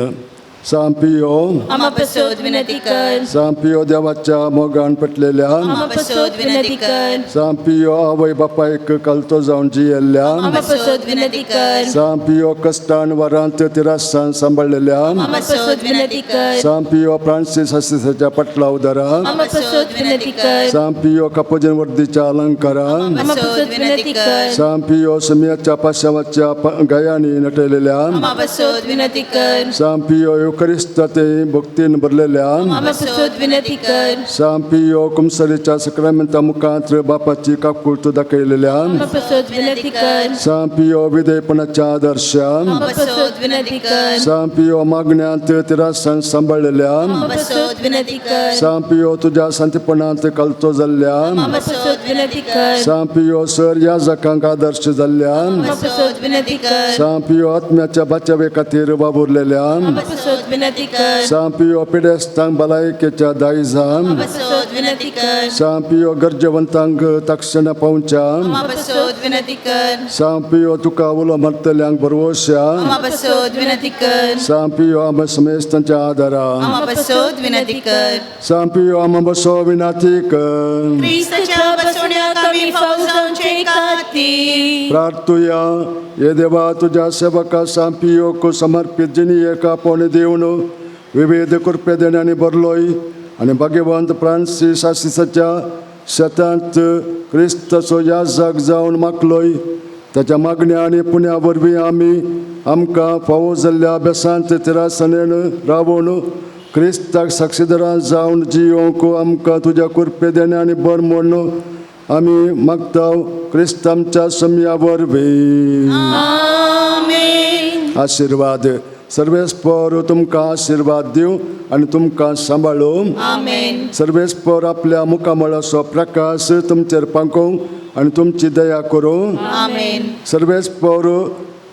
सांपियो, आम्हा पासत विनंती कर. सांपियो देवाच्या मोगान पटलेल्या, आम्हा पासत विनंती कर. सांपियो आवय बापायक कलतो जावन जियेल्ल्या, आम्हा पासत विनंती कर. सांपियो कश्टान वरांत तिरासान सांबाळलेल्या, आम्हा पासत विनंती कर. सांपियो फ्रांसीस आसिसाच्या पटला उदरा, आम्हा पासत विनंती कर. सांपियो कपोजन वर्दीच्या अलंकारा, आम्हा पासत विनंती कर. सांपियो समियाच्या पाशावाच्या गयांनी नटयलेल्या, आम्हा पासत विनंती कर. सांपियो युखरिस्ताते भक्तीन भरलेल्या, आम्हा पासत विनंती कर. सांपियो कुमसरीच्या सक्रामेंता मुखांत बापाची काकुळत दाखयलेल्या, आम्हा पासत विनंती कर. सांपियो विधेयपणाच्या आदर्शा, आम्हा पासत विनंती कर. सांपियो मागण्यांत तिरासान सांबाळलेल्या, आम्हा पासत विनंती कर. सांपियो तुज्या शांतीपणांत कलतो जाल्ल्या, आम्हा पासत विनंती कर. सांपियो सर या जकांक आदर्श जाल्ल्या, आम्हा पासत विनंती कर. सांपियो आत्म्याच्या बाचावे खातीर वावुरलेल्या, आम्हा पासत विनंती कर. सांपियो पिडेस्तांक भलायकेच्या दायजा, आम्हा पासत विनंती कर. सांपियो गरजेवंतांक तक्षणा पावच्या, आम्हा पासत विनंती कर. सांपियो तुका उलो मारतल्यांक भरवश्या, आम्हा पासत विनंती कर. सांपियो आम्हा समेस्तांच्या आदारा, आम्हा पासत विनंती कर. सांपियो आम्हा बसो विनाती कर. क्रिस्ताच्या बसवण्याक आमी फाव जावचे खातीर प्रार्थुया. हे देवा, तुझ्या सेवका सांपियोक समर्पित जिनी एका आपोवणें दिवन विविध कृपे देण्यांनी भरलोय आनी भाग्यवंत फ्रांसीस आसिसाच्या शेतांत क्रिस्ताचो याजक जावन मागलोय. ताच्या मागण्या आनी पुण्या वरवीं आमी आमकां फावो जाल्ल्या अभ्यासांत तिरासनेन रावोन क्रिस्ताक साक्षीदारां जावन जियोंक आमकां तुज्या कृपे देणे आनी बर म्हूण आमी मागता क्रिस्त आमच्या सम्या वरवीं. आमेन. आशिर्वाद. सर्वेस्पर तुमकां आशिर्वाद दिवं आनी तुमकां सांबाळूं. आमेन. सर्वेस्पर आपल्या मुखामळाचो प्रकाश तुमचेर पांकोवं आनी तुमची दया करूं. आमेन. सर्वेस्पर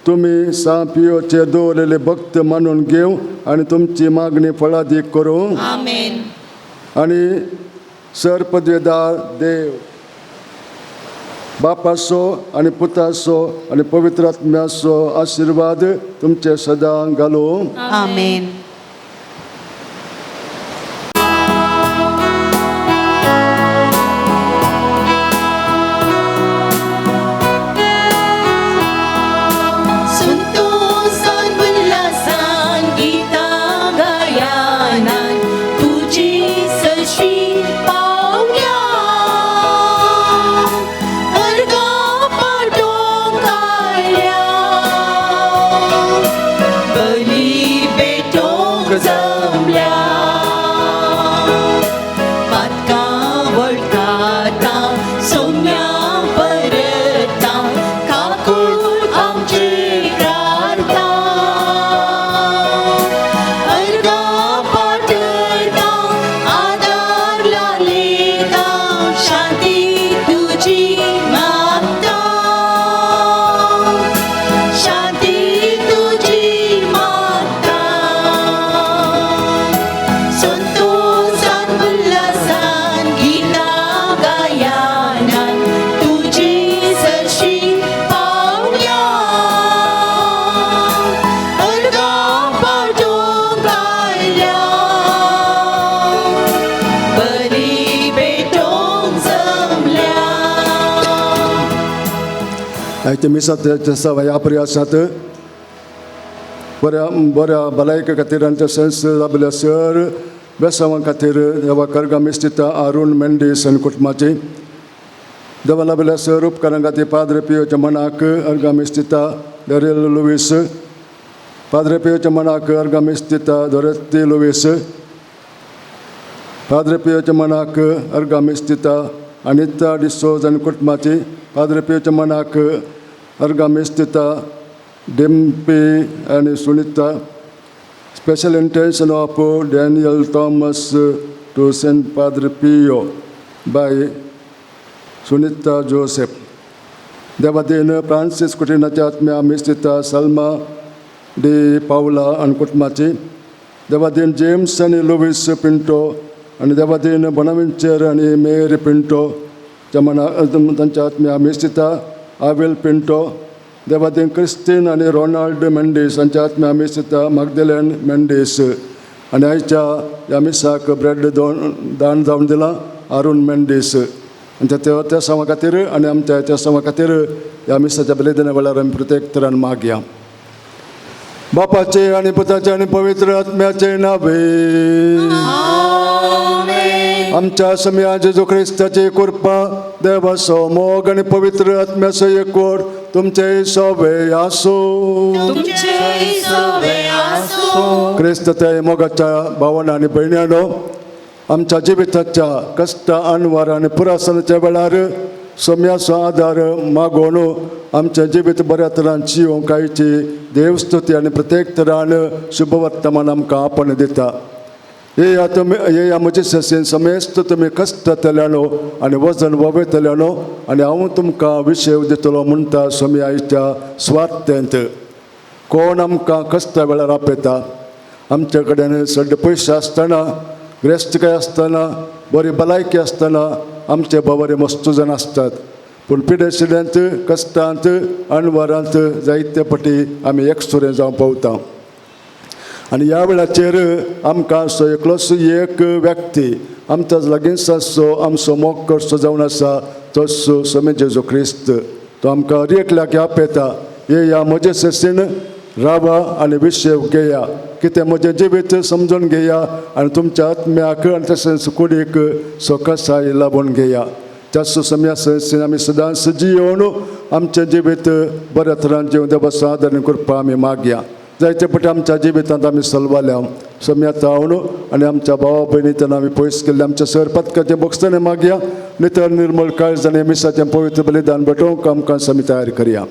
तुमी सां पियोचेर दवरलेले भक्त मानून घेवं आनी तुमची मागणी फळादीक करूं. आमेन. आनी सर पदवेदार देव बापाचो आनी पुताचो आनी पवित्र आत्म्याचो आशिर्वाद तुमचे सदां घालूं. आमेन. संतोषान उल्हासान गीतां गायनान तुजी सशी पावल्या अर्गां पाटोवंक आयल्या बली पेटोवंक जमल्या पातकां वळखाता सोम्या परता काकूळ आमची प्रार्था अर्गां पाठयता आदार लायता शांती तुजी मागता शांती तुजी मागता संतोषान उल्हासान गीतां गायनान तुजी सरशी पावल्या अर्गां पाठोवंक आयल्या बरी पेटोवंक जमल्या. आयते मिसाच्या ह्या प्रयासांत बऱ्या बऱ्या भलायके खातीर आनी तशेंच आपल्या सर बेसांवां खातीर देवा करगा मिस्तिता अरुण मेंडीस आनी कुटुंबाची देवा लाबल्या सर उपकारां खातीर पाद्रे पियोच्या मनाक अर्गा मिस्तिता दरेल लुवीस पाद्रे पियोच्या मनाक अर्गा मिस्तिता दोरेत्ती लुवीस पाद्रे पियोच्या मनाक अर्गा मिस्तिता अनिता डिसोज आनी कुटुंबाची पाद्रे पियोच्या मनाक अर्गा मिस्तिता डिम्पी आनी Sunita. Special intention of Daniel Thomas to Saint Padre Pio by Sunita Joseph. देवादीन Francis कुटिनाच्या आत्म्या मिस्तिता सल्मा डी पावला आनी कुटुंबाची देवादीन जेम्स आनी लुवीस पिंटो आनी देवादीन बोनावेंचर आनी मेरी पिंटो मना तांच्या आत्म्या मिस्तिता आवेल पिंटो देवादीन क्रिस्तीन आनी रोनाल्ड मेंडीस हांच्या आत्म्या मिस्तिता मागदेलन मेंडीस आनी आयच्या ह्या मिसाक ब्रेड दोन दान जावन दिलां अरुण मेंडीस आनी त्या त्या सामा खातीर आनी आमच्या त्या सामा खातीर ह्या मिसाच्या बलिदाना वेळार आमी प्रत्येक तरान मागया. बापाचे आनी पुताचे आनी पवित्र आत्म्याचे नावे. आमच्या समया जेजू क्रिस्ताची कृपा देवाचो मोग आनी पवित्र आत्म्याचो एकवट तुमचे सोबे आसूं. तुमचे सवे आसूं. क्रिस्त ते मोगाच्या भावना आनी भयण्यानो आमच्या जिविताच्या कश्ट अणवार आनी पुरासनाच्या वेळार सोम्याचो आदार मागोवन आमचें जिवीत बऱ्या तरान जिवंक आयची देवस्तुती आनी प्रत्येक तरान शुभवर्तमान आमकां आपण दिता. येया तुमी येया म्हजे ससेन समेस्त तुमी कश्टतल्यानो आनी वजन ववेतल्यानो आनी हांव तुमकां विशय दितलो म्हणटा स्वामी आयच्या स्वार्थेंत. कोण आमकां कश्टा वेळार आपयता? आमचे कडेन सगळे पयशे आसतना ग्रेस्तकाय आसतना बरी भलायकी आसतना आमचे बरे मस्तू जाण आसतात पूण पिडेशिड्यांत कश्टांत अणवरांत जायते पटी आमी एकसुरे जावं पावता. आनी ह्या वेळाचेर आमकां असो एकलोच एक व्यक्ती आमच्या लागींच आसचो आमचो मोग करचो जावन आसा तसो स्वामी जेजू क्रिस्त. तो आमकां हर एकल्याक आपयता येया म्हजे ससीन रावा आनी विशय घेया कितें म्हजें जिवीत समजून घेया आनी तुमच्या आत्म्याक आनी तशेंच कुडीक सोकसाय लाबून घेया. त्याच सम्या संस्थेन आमी सदांच जियोवन आमचें जिवीत बऱ्या तरान जिवन देवा सादरण कृपा आमी मागया. जायते पटी आमच्या जिवितांत आमी सलवाल्या सम्या तावन आनी आमच्या भावा भयणींतल्यान आमी पयस केल्ले आमच्या सर पदकाचें बोगसणें मागया. नितर निर्मळ काळज आनी मिसाचें पवित्र बलिदान भेटोवंक आमकां समी तयार करया.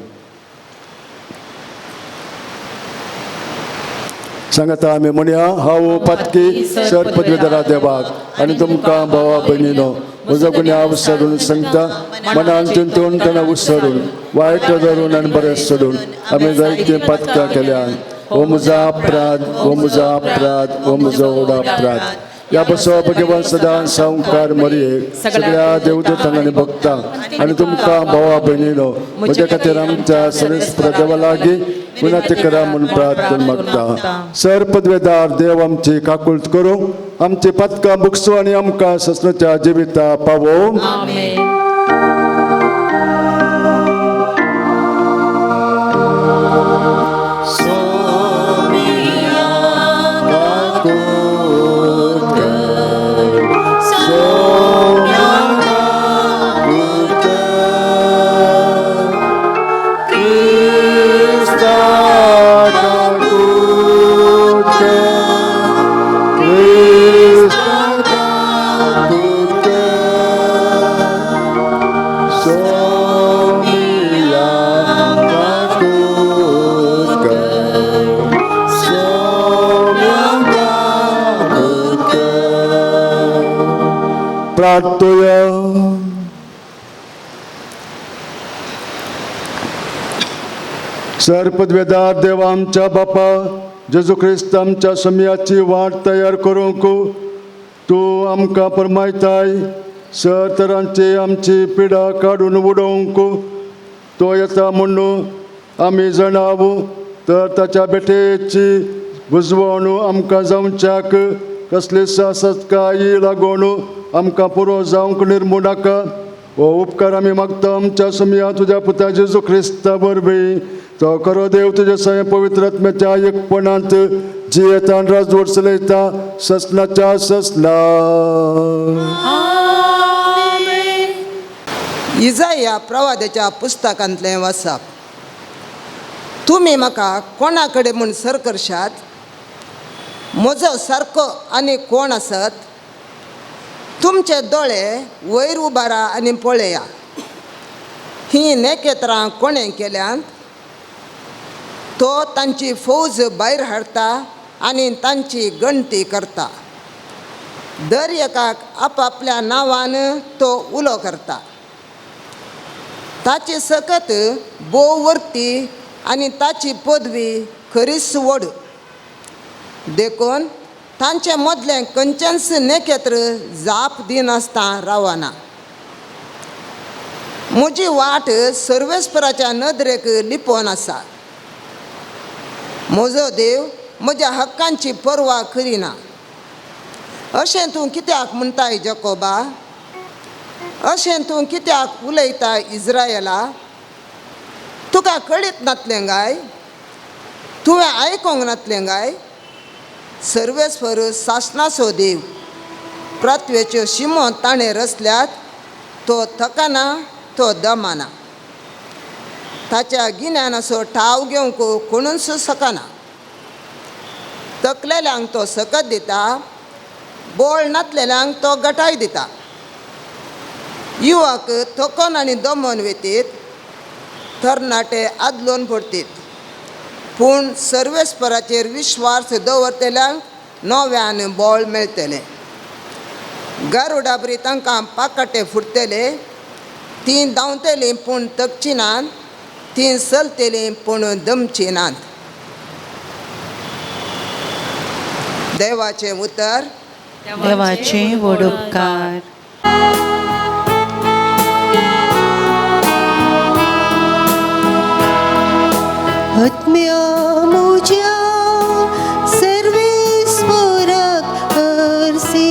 सांगता आमी म्हणया, हांव पातकी सर पदवीधरा देवाक आनी तुमकां भावा भयणीनो म्हजो गुन्यांव विसरून सांगता, मनान चिंतून तेन्ना विसरून वायट धरून आनी बरें सोडून आमी जायतीं पातकां केल्यान. हो म्हजो अपराध, हो म्हजो अपराध, हो म्हजो व्हड अपराध. ह्या बसो भगवान सदां सावकार मरयेक सगळ्या देवदूतांक आनी भक्तांक आनी तुमकां भावा भयणीनो म्हज्या खातीर आमच्या सरेस्पर देवा लागीं विनंती करा म्हूण प्रार्थना मागता. सर पदवेदार देव आमची काकुळट करूं, आमची पातकां बुकसू आनी आमकां ससनाच्या जिविता पावोवं. आमेन. प्रार्थया. सर पदवेदार देव आमच्या बापा जेजू क्रिस्त आमच्या समयाची वाट तयार करूंक तूं आमकां परमायताय. सर तरांची आमची पिडा काडून उडोवंक तो येता म्हणून आमी जाणाव, तर ताच्या भेटेची बुजवण आमकां जावच्याक कसली सासत्काय लागून आमकां पुरो जावंक निर्मू नाका. हो उपकार आमी मागता आमच्या समया तुज्या पुता जेजू क्रिस्ता वरवीं. तो खरो देव तुज्या सगळ्या पवित्र आत्म्याच्या एकपणांत जियेता आनी राजवट चलयता ससनाच्या ससना. इजाया प्रवादाच्या पुस्तकांतलें वाचप. तुमी म्हाका कोणा कडेन म्हूण सर करशात? म्हजो सारको आनी कोण आसत? तुमचे दोळे वयर उबारा आनी पळया, हीं नेकेत्रां कोणें केल्यांत? तो तांची फौज भायर हाडटा आनी तांची गणती करता. दर एकाक आपापल्या नांवान तो उलो करता. ताची सकत भोव वर्ती आनी ताची पदवी खरीच व्हड. देखून तांचे मदलें खंयचेंच नखेत्र जाप दिनासतना रावना. म्हजी वाट सर्वेस्पराच्या नदरेक लिपोवन आसा. म्हजो देव म्हज्या हक्कांची पर्वा करिना. अशें तूं कित्याक म्हणटाय जकोबा? अशें तूं कित्याक उलयता इज्रायला? तुका कळीत नातलें काय? तुवें आयकोंक नातलें काय? सर्वेस्पर सासणाचो देव, पृथ्वेच्यो शिमो ताणें रचल्यात. तो थकना, तो दमाना. ताच्या गिन्यानाचो ठाव घेवंक कोणूच शकना. तकलेल्यांक तो सकत दिता, बोळ नातलेल्यांक तो गटाय दिता. युवक थकोन आनी दमोन वेतीत, तरणाटे आदलोन पडतीत. पूण सर्वेस्पराचेर विश्वास दवरतल्यांक नव्यान बळ मेळटलें. गारुडाबरी तांकां पाकाटे फुटतले. तीं धांवतलीं पूण थकची नात, तीं चलतलीं पूण दमची नात. देवाचें उतर. देवाचे व्हड उपकार. आत्म्या म्हज्या सर्वेस्पराक हरसी.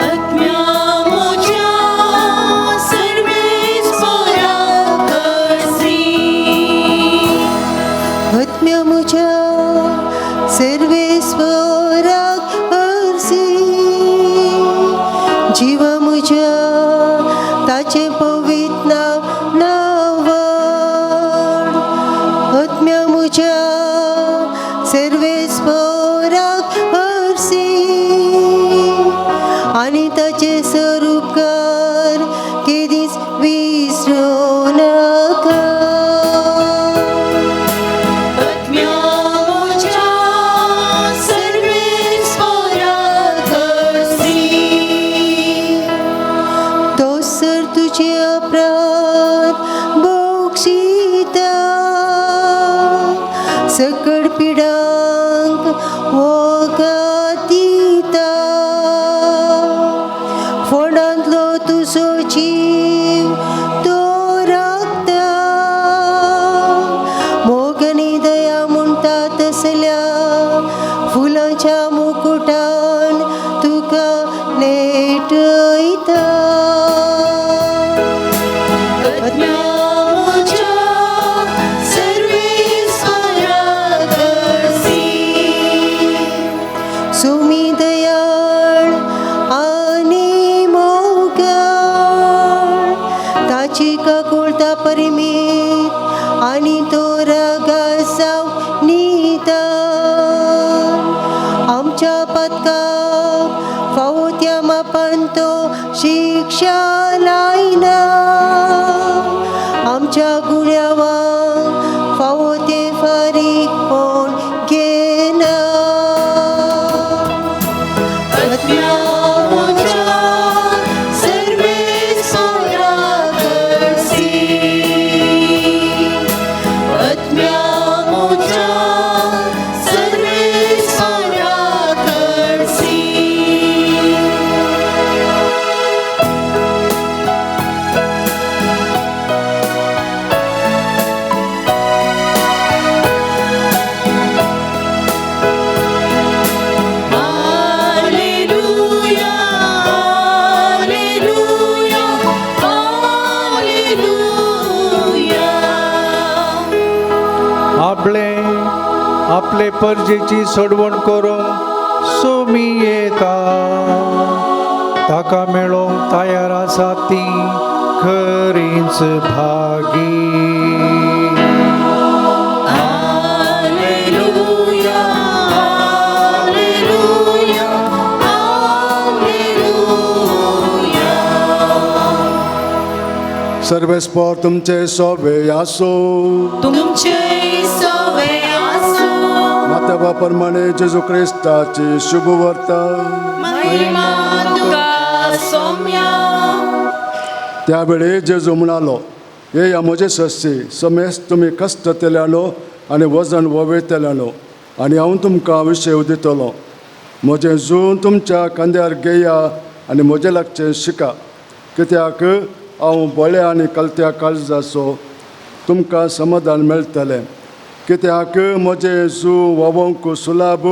आत्म्या म्हज्या सर्वेस्पराक हरसी. आत्म्या म्हज्या सर्वेस्पराक हरसी. जिवा म्हज्या सकड पिडांक वखद दिता फोंडांतलो तुजो जीव तो राखता मोगनी दया म्हणटा तसल्या फुलांच्या मुकुटान तुका नेटयता आत्म्या सर्वेस्परा करसी. सुमी दयाळ आनी मोगाळ ताची काकुळता परिमीत आनी तो रागा जावं निदान आमच्या पदकाक फावो त्या मापान तो शिक्षा लायना आमच्या गुण्यावांक फावो ते फारीकपण घेना. आत्म्या सर्वेस्परा करसी. आत्म्या सर्वेस्परा करसी. Alleluia, Alleluia, Alleluia. आपले आपले परजेची सोडवण करूंक सोमी येता ताका मेळोवंक तयार आसा ती खरीच भागी. Alleluia, Alleluia, Alleluia. सर्वेस्पर तुमचे सोबे आसो. तुमचे सवे आसो. मात्या प्रमाणे जेजू क्रिस्ताची शुभवार्ता. महिमा तुका सौम्या. त्यावेळी जेजू म्हणालो, येया म्हजे सस्सी समेस तुमी कश्टतेल्यानो आनी वजन ववेतल्यानो आनी हांव तुमकां विशेव दितलो. म्हजें जून तुमच्या खांद्यार घेया आनी म्हजें लागचें शिका, कित्याक हांव बळ्या आनी कलत्या काळजाचो, तुमकां समाधान मेळटलें. कित्याक म्हजें जू व्हांवोंक सुलाब,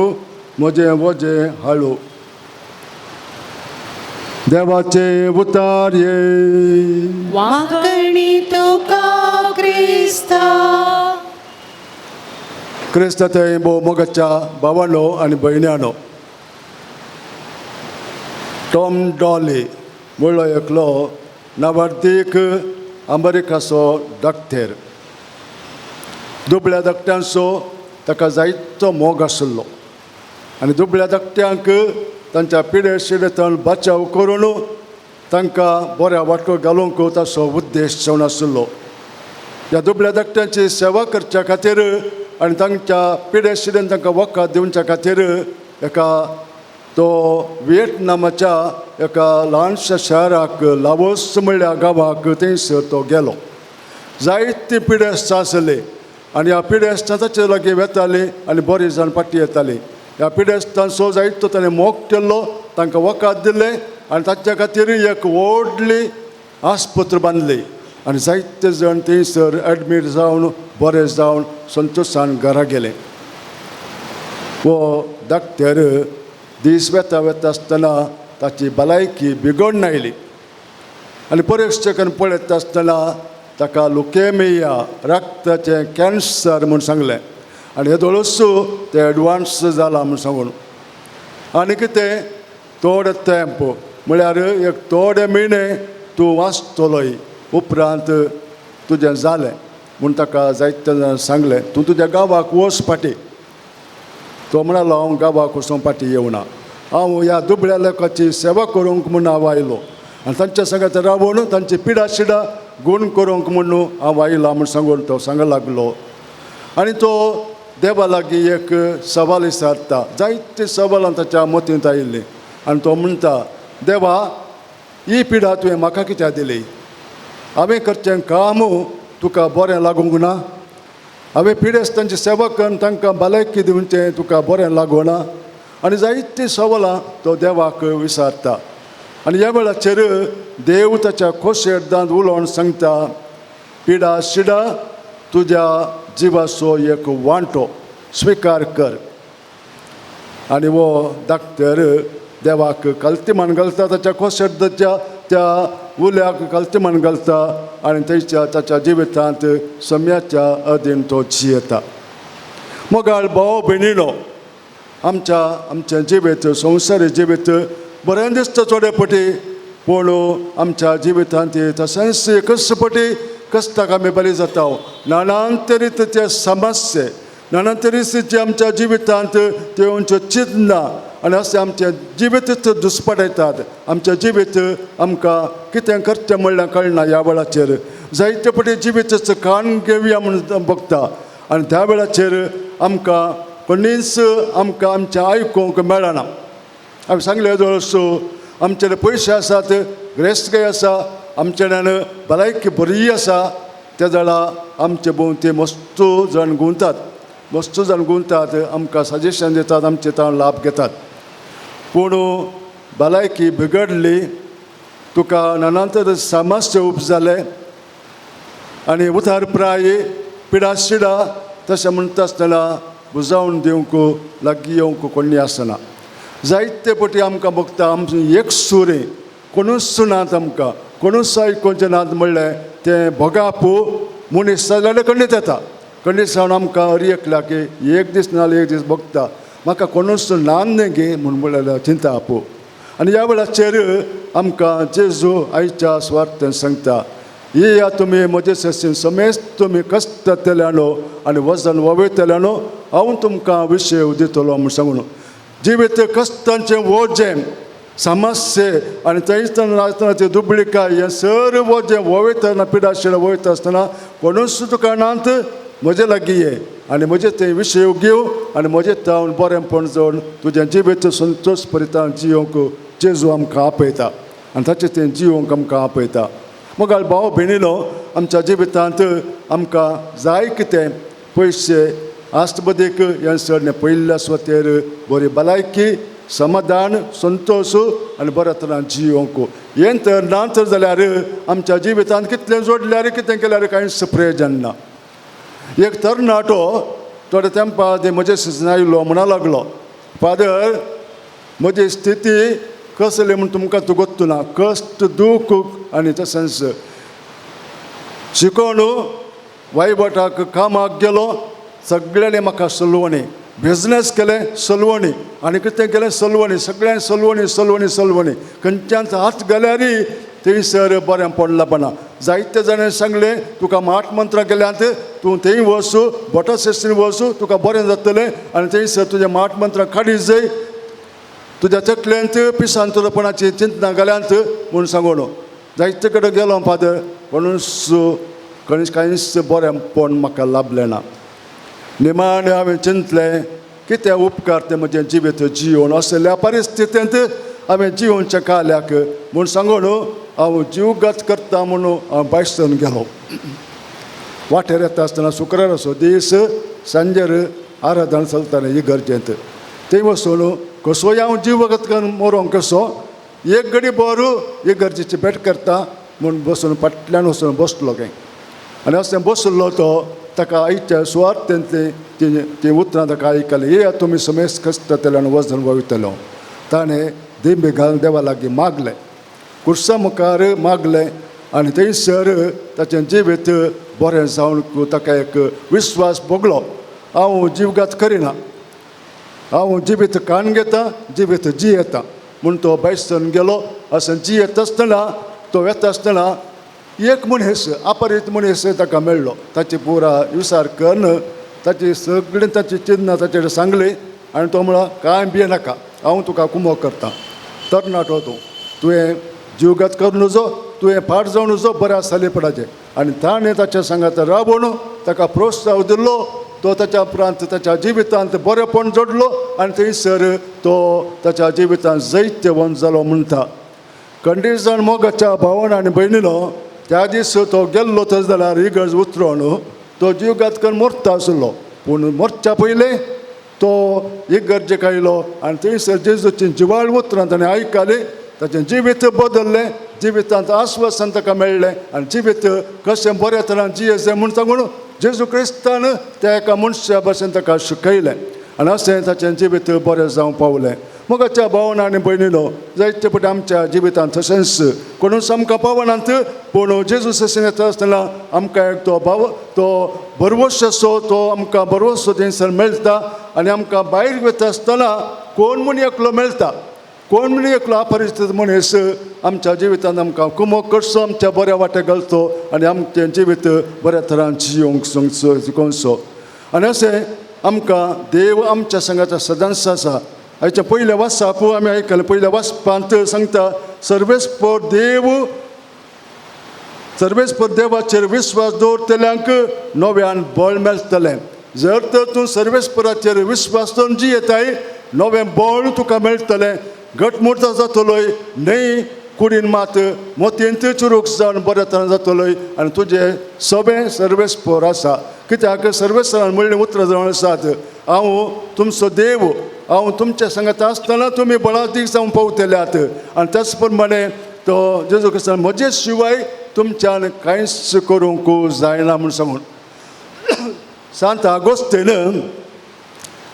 म्हजें वजें हाळू. देवाचे उतार ये. वांकणी तुका क्रिस्ता. क्रिस्त थंय भोव मोगाच्या भावानो आनी भयण्यानो, टॉम डॉली म्हणलो एकलो नावार्दीक अमेरिकाचो डॉक्टर. दुबळ्या धाकट्यांचो ताका जायतो मोग आशिल्लो आनी दुबळ्या धाकट्यांक तांच्या पिडे शिडेंतल्यान बचाव करून तांकां बऱ्या वाटो घालूंक ताचो उद्देश जावन आशिल्लो. ह्या दुबळ्या धाकट्यांची सेवा करच्या खातीर आनी तांच्या पिडे शिडेन तांकां वखद दिवच्या खातीर एका तो विएटनामाच्या एका ल्हानशा शहराक लावोस म्हणल्या गांवाक थंयसर तो गेलो. जायती पिडेस्तां आसली आनी ह्या पिडेस्तां ताचे लागीं वेतालीं आनी बरी जावन फाटीं येतालीं. ह्या पिडेस्तांचो जायतो ताणें मोग केल्लो, तांकां वखद दिलें आनी ताच्या खातीर एक व्हडली आस्पत्र बांदली आनी जायते जाण थंयसर एडमीट जावन बरे जावन संतोशान घरा गेले. हो डॉक्टर दीस वेता वेता आसतना ताची भलायकी बिगडून आयली आनी परिक्षकान पळयता आसतना ताका लुकेमिया रक्ताचें कॅन्सर म्हूण सांगलें आनी हे दोळसू तें एडवान्स जाला म्हूण सांगून. आनी कितें थोडे तेंप म्हळ्यार एक थोडे म्हयने तूं वाचतलोय, उपरांत तुजें जालें म्हूण ताका जायते जाणां सांगलें, तूं तुज्या गांवाक वच फाटीं. तो म्हणालो, हांव गांवाक वचूंक फाटीं येवना, हांव ह्या दुबळ्या लोकांची सेवा करूंक म्हूण हांव आयलो आनी तांच्या सांगात रावून तांची पिडा शिडा गूण करूंक म्हूण हांव आयला म्हूण सांगून तो सांग लागलो. आनी तो देवा लागीं एक सवाल विचारता, जायते सवालां ताच्या मतींत आयिल्लीं आनी तो म्हणटा, देवा ही पिडा तुवें म्हाका कित्याक दिली? हांवें करचें काम तुका बरें लागूंक ना? हांवें पिडेस्तांची सेवा करून तांकां भलायकी दिवचें तुका बरें लागोना. आनी जायतीं सवालां तो देवाक विचारता. आनी ह्या वेळाचेर देव ताच्या खोशयेदांत उलोवन सांगता, पिडा शिडा तुज्या जिवाचो एक वांटो स्विकार कर. आनी हो डाक्टर देवाक कल्तीमान घालता, ताच्या खोशेदाच्या त्या उल्याक कल्तीमान घालता आनी थंयच्या ताच्या जिवितांत सम्याच्या अधीन तो जियेता. मोगाळ भाव भयणीनो, आमच्या आमचें जिवीत संवसारी जिवीत बरें दिसता थोडे पटी, पूण आमच्या जिवितांत तशेंच एकच पटी कश्टाक आमी बरी जाता. नानान तरेचे समस्ये, नानान तरेचे आमच्या जिवितांत त्यो चिंतना आनी अशें आमचें जिवीतच दुस्पटयतात. आमचें जिवीत आमकां कितें करचें म्हणल्यार कळना. ह्या वेळाचेर जायते पटी जिवीतच काण घेवया म्हूण बगता आनी त्या वेळाचेर आमकां कोणीच आमकां आमचें आयकूंक मेळना. हांवें सांगलें जवळ आमचे पयशे आसात, गिरेस्तकाय आसा, आमच्यान भलायकी बरी आसा, त्या जाणा आमचे भोंवती मस्त जाण गुंतात, मस्त जाण गुंतात, आमकां सजेशन दितात, आमचे ताण लाभ घेतात. पूण भलायकी बिगडली, तुका नानांतर समस्या उब जाले आनी उतार प्राय पिडा शिडा तशें म्हणटा आसतना बुजावन दिवंक लागीं येवंक कोणी आसना. जायते पटी आमकां बगता आमचें एक सुरें कोणूच नात, आमकां कोणूच आयकुचें नात म्हणलें तें भोगाप मनीस जाल्यार खंडीत येता. खंडीत जावन आमकां हर एकल्याक एक दीस ना एक दीस भोगता, म्हाका कोणूच ना न्ही गे म्हूण म्हणल्यार चिंता आपू. आनी ह्या वेळाचेर आमकां जेजू आयच्या सुवार्थान सांगता, येया तुमी म्हजे सशीन समेस्त तुमी कश्टतल्यानो आनी वजन वयतल्यानो, हांव तुमकां विशय दितलो म्हूण सांगून. जिवीत कश्टांचें वजें समस्ये आनी थंयच आसतना ती दुबळिकाय हें सर्व वजें वयतना पिडाशिला वयता आसतना कोणूच तुका नात म्हजे लागीं ये आनी म्हजें तें विशय घेव आनी म्हजें तावन बरेंपण जावन तुजें जिवीत संतोश परितान जियोंक जेजू आमकां आपयता आनी ताचें तें जियोंक आमकां आपयता. मोगाळ भाव भयणीनो, आमच्या जिवितांत आमकां जाय कितें पयशे आस्तबदीक हें सगळें पयल्या सुवातेर बरी भलायकी, समाधान, संतोश आनी बऱ्या तरान जियोंक. हें तर ना तर जाल्यार आमच्या जिवितांत कितलें जोडल्यार कितें केल्यार कांयच प्रयोजन ना. एक तरणाटो थोड्या तेंपा आदीं म्हजे सिजन आयलो, म्हणा लागलो, फादर म्हजी स्थिती कसली म्हूण तुमकां तूं गोत्तू ना, कश्ट दूख आनी तशेंच शिकोवन वायबटाक कामाक गेलो, सगळ्यांनी म्हाका सलवणी, बिजनेस केलें सलवणी आनी कितें केलें सलवणी, सगळ्यांनी सलवणी सलवणी सलवणी, खंयच्यान हात घाल्यारय थंयसर बरें पडलां पणा. जायते जाणांनी सांगलें तुका माठ मंत्रां केल्यांत, तूं थंय वचू, भटा सेस्तीन वचू, तुका बरें जातलें आनी थंयसर तुजें माठ मंत्रां काडी जाय, तुज्या तकलेंत पिशांतरपणाची चिंतना घाल्यांत म्हूण सांगून. जायते कडेन गेलो फादर, कोणूच खंयच कांयच बरेंपण म्हाका लाभलें ना. निमाणें हांवें चिंतलें कितें उपकार तें म्हजें जिवीत जियोवन असल्या परिस्थितींत हांवें जियोवचें काल्याक म्हूण सांगून हांव जीवघात करता म्हणून हांव भायसान गेलो. वाटेर येता आसतना शुक्राराचो दीस, सांजेर आराधना चलतालें इगर्जेंत. थंय वचून कसोय हांव जीवघात करून मरोंक कसो एक घडी बरो इगर्जेची भेट करता म्हूण बसून फाटल्यान वचून बसलो खंय. आनी अशें बसलो तो ताका आयच्या सुवार्थेंतलीं ती तीं उतरां ताका आयकलीं, येया तुमी समेस्त कश्टतले आनी वजन वयतलो. ताणें दिंबी घालून देवा लागीं मागलें, कुर्सा मुखार मागलें आनी थंयसर ताचें जिवीत बरें जावन ताका एक विस्वास भोगलो, हांव जीवघात करिना, हांव जिवीत काण घेता, जिवीत जियेता म्हूण तो भायसान गेलो. अशें जियेता आसतना तो वेता आसतना एक मनीस अपरीत मनीस ताका मेळ्ळो. ताची पुरा विचार करून ताची सगळीं ताची चिन्नां ताचे कडेन सांगली आनी तो म्हळा, कांय भिये नाका, हांव तुका कुमोक करता, तरणाटो तूं, तुवें जीवघात करूं नजो, तुवें फाट जावं नजो, बरें आसतालें पडाचें. आनी ताणें ताच्या सांगात रावून ताका प्रोत्साह दिलो. तो ताच्या उपरांत ताच्या जिवितांत बरेंपण जोडलो आनी थंयसर तो ताच्या जिवितांत जैत्यवंत जालो म्हणटा. कंडीजण मोगाच्या भावन आनी भयणीनो, त्या दीस तो गेल्लो तस जाल्यार इगर्ज उतरोन तो जीवघात करून मरता आसलो. पूण मरच्या पयलें तो इगर्जेक आयलो आनी थंयसर जेजूची जिवाळ उतरां ताणें आयकली. ताचें जिवीत बदल्लें, जिवितांत आस्वासन ताका मेळ्ळें आनी जिवीत कशें बऱ्या तरान जियेचें म्हूण सांगून जेजू क्रिस्तान त्या एका मनशा भशेन ताका शिकयलें आनी अशें ताचें जिवीत बरें जावंक पावलें. मोगाच्या भावना आनी भयणीनो, जायते फावटी आमच्या जिवितांत तशेंच कोणूच आमकां पावनात, पूण जेजू सशें येता आसतना आमकां एक तो भाव तो भरवंसो तो आमकां भरवंसो थंयसर मेळटा आनी आमकां भायर वता आसतना कोण म्हूण एकलो मेळटा, कोण म्हूण एकलो अपरिचीत मनीस आमच्या जिवितांत आमकां कुमोक करचो, आमच्या बऱ्या वाटेक घालचो आनी आमचें जिवीत बऱ्या तरान जियोंक शिकोवचो. आनी अशें आमकां देव आमच्या संगाता सदांच आसा. आयच्या पयल्या वाचप आमी आयकलें, पयल्या वाचपांत सांगता सर्वेस्पर देव सर्वेस्पर देवाचेर विस्वास दवरतल्यांक नव्यान बळ मेळटलें. जर तर तूं सर्वेस्पराचेर विस्वास दवरून जियेताय, नवें बळ तुका मेळटलें, घटमूट जातलोय न्हय, कुडीन मात मोतयेंत चुरूक जावन बऱ्या तरान जातलोय आनी तुजें सगळें सर्वेस्पर आसा. कित्याक सर्वेस्परान म्हणलें उतरां जावन आसात, हांव तुमचो देव, हांव तुमच्या सांगाता आसतना तुमी बळादीक जावन पावतल्यात. आनी त्याच प्रमाणे तो जेजू क्रिस्तान म्हजे शिवाय तुमच्यान कांयच करूंक जायना म्हूण सांगून सांत आगोस्तेन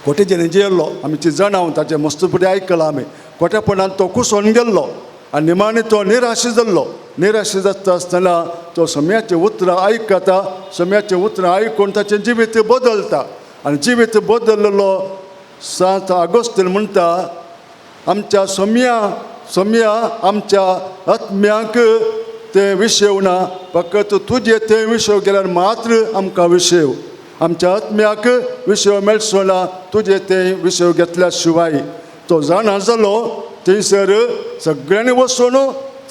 कोटेचेर जेल्लो. आमी जाणां ताचें मस्त फुडें आयकलां आमी. कोट्यापणान तो कुसोन गेल्लो आनी निमाणें तो निराश जाल्लो. निराश जाता आसतना तो सम्याचें उतरां आयकता, सम्याचें उतरां आयकून ताचें जिवीत बदलता आनी जिवीत बदललो सांत आगोस्तीन म्हणटा, आमच्या सोम्या सोम्या आमच्या आत्म्यांक तें विशेव ना, फकत तुजें तें विशेव गेल्यार मात्र आमकां विशेव, आमच्या आत्म्याक विशेव मेळचो ना तुजें तें विशेव घेतल्या शिवाय. तो जाणा जालो थंयसर सगळ्यांनी वचून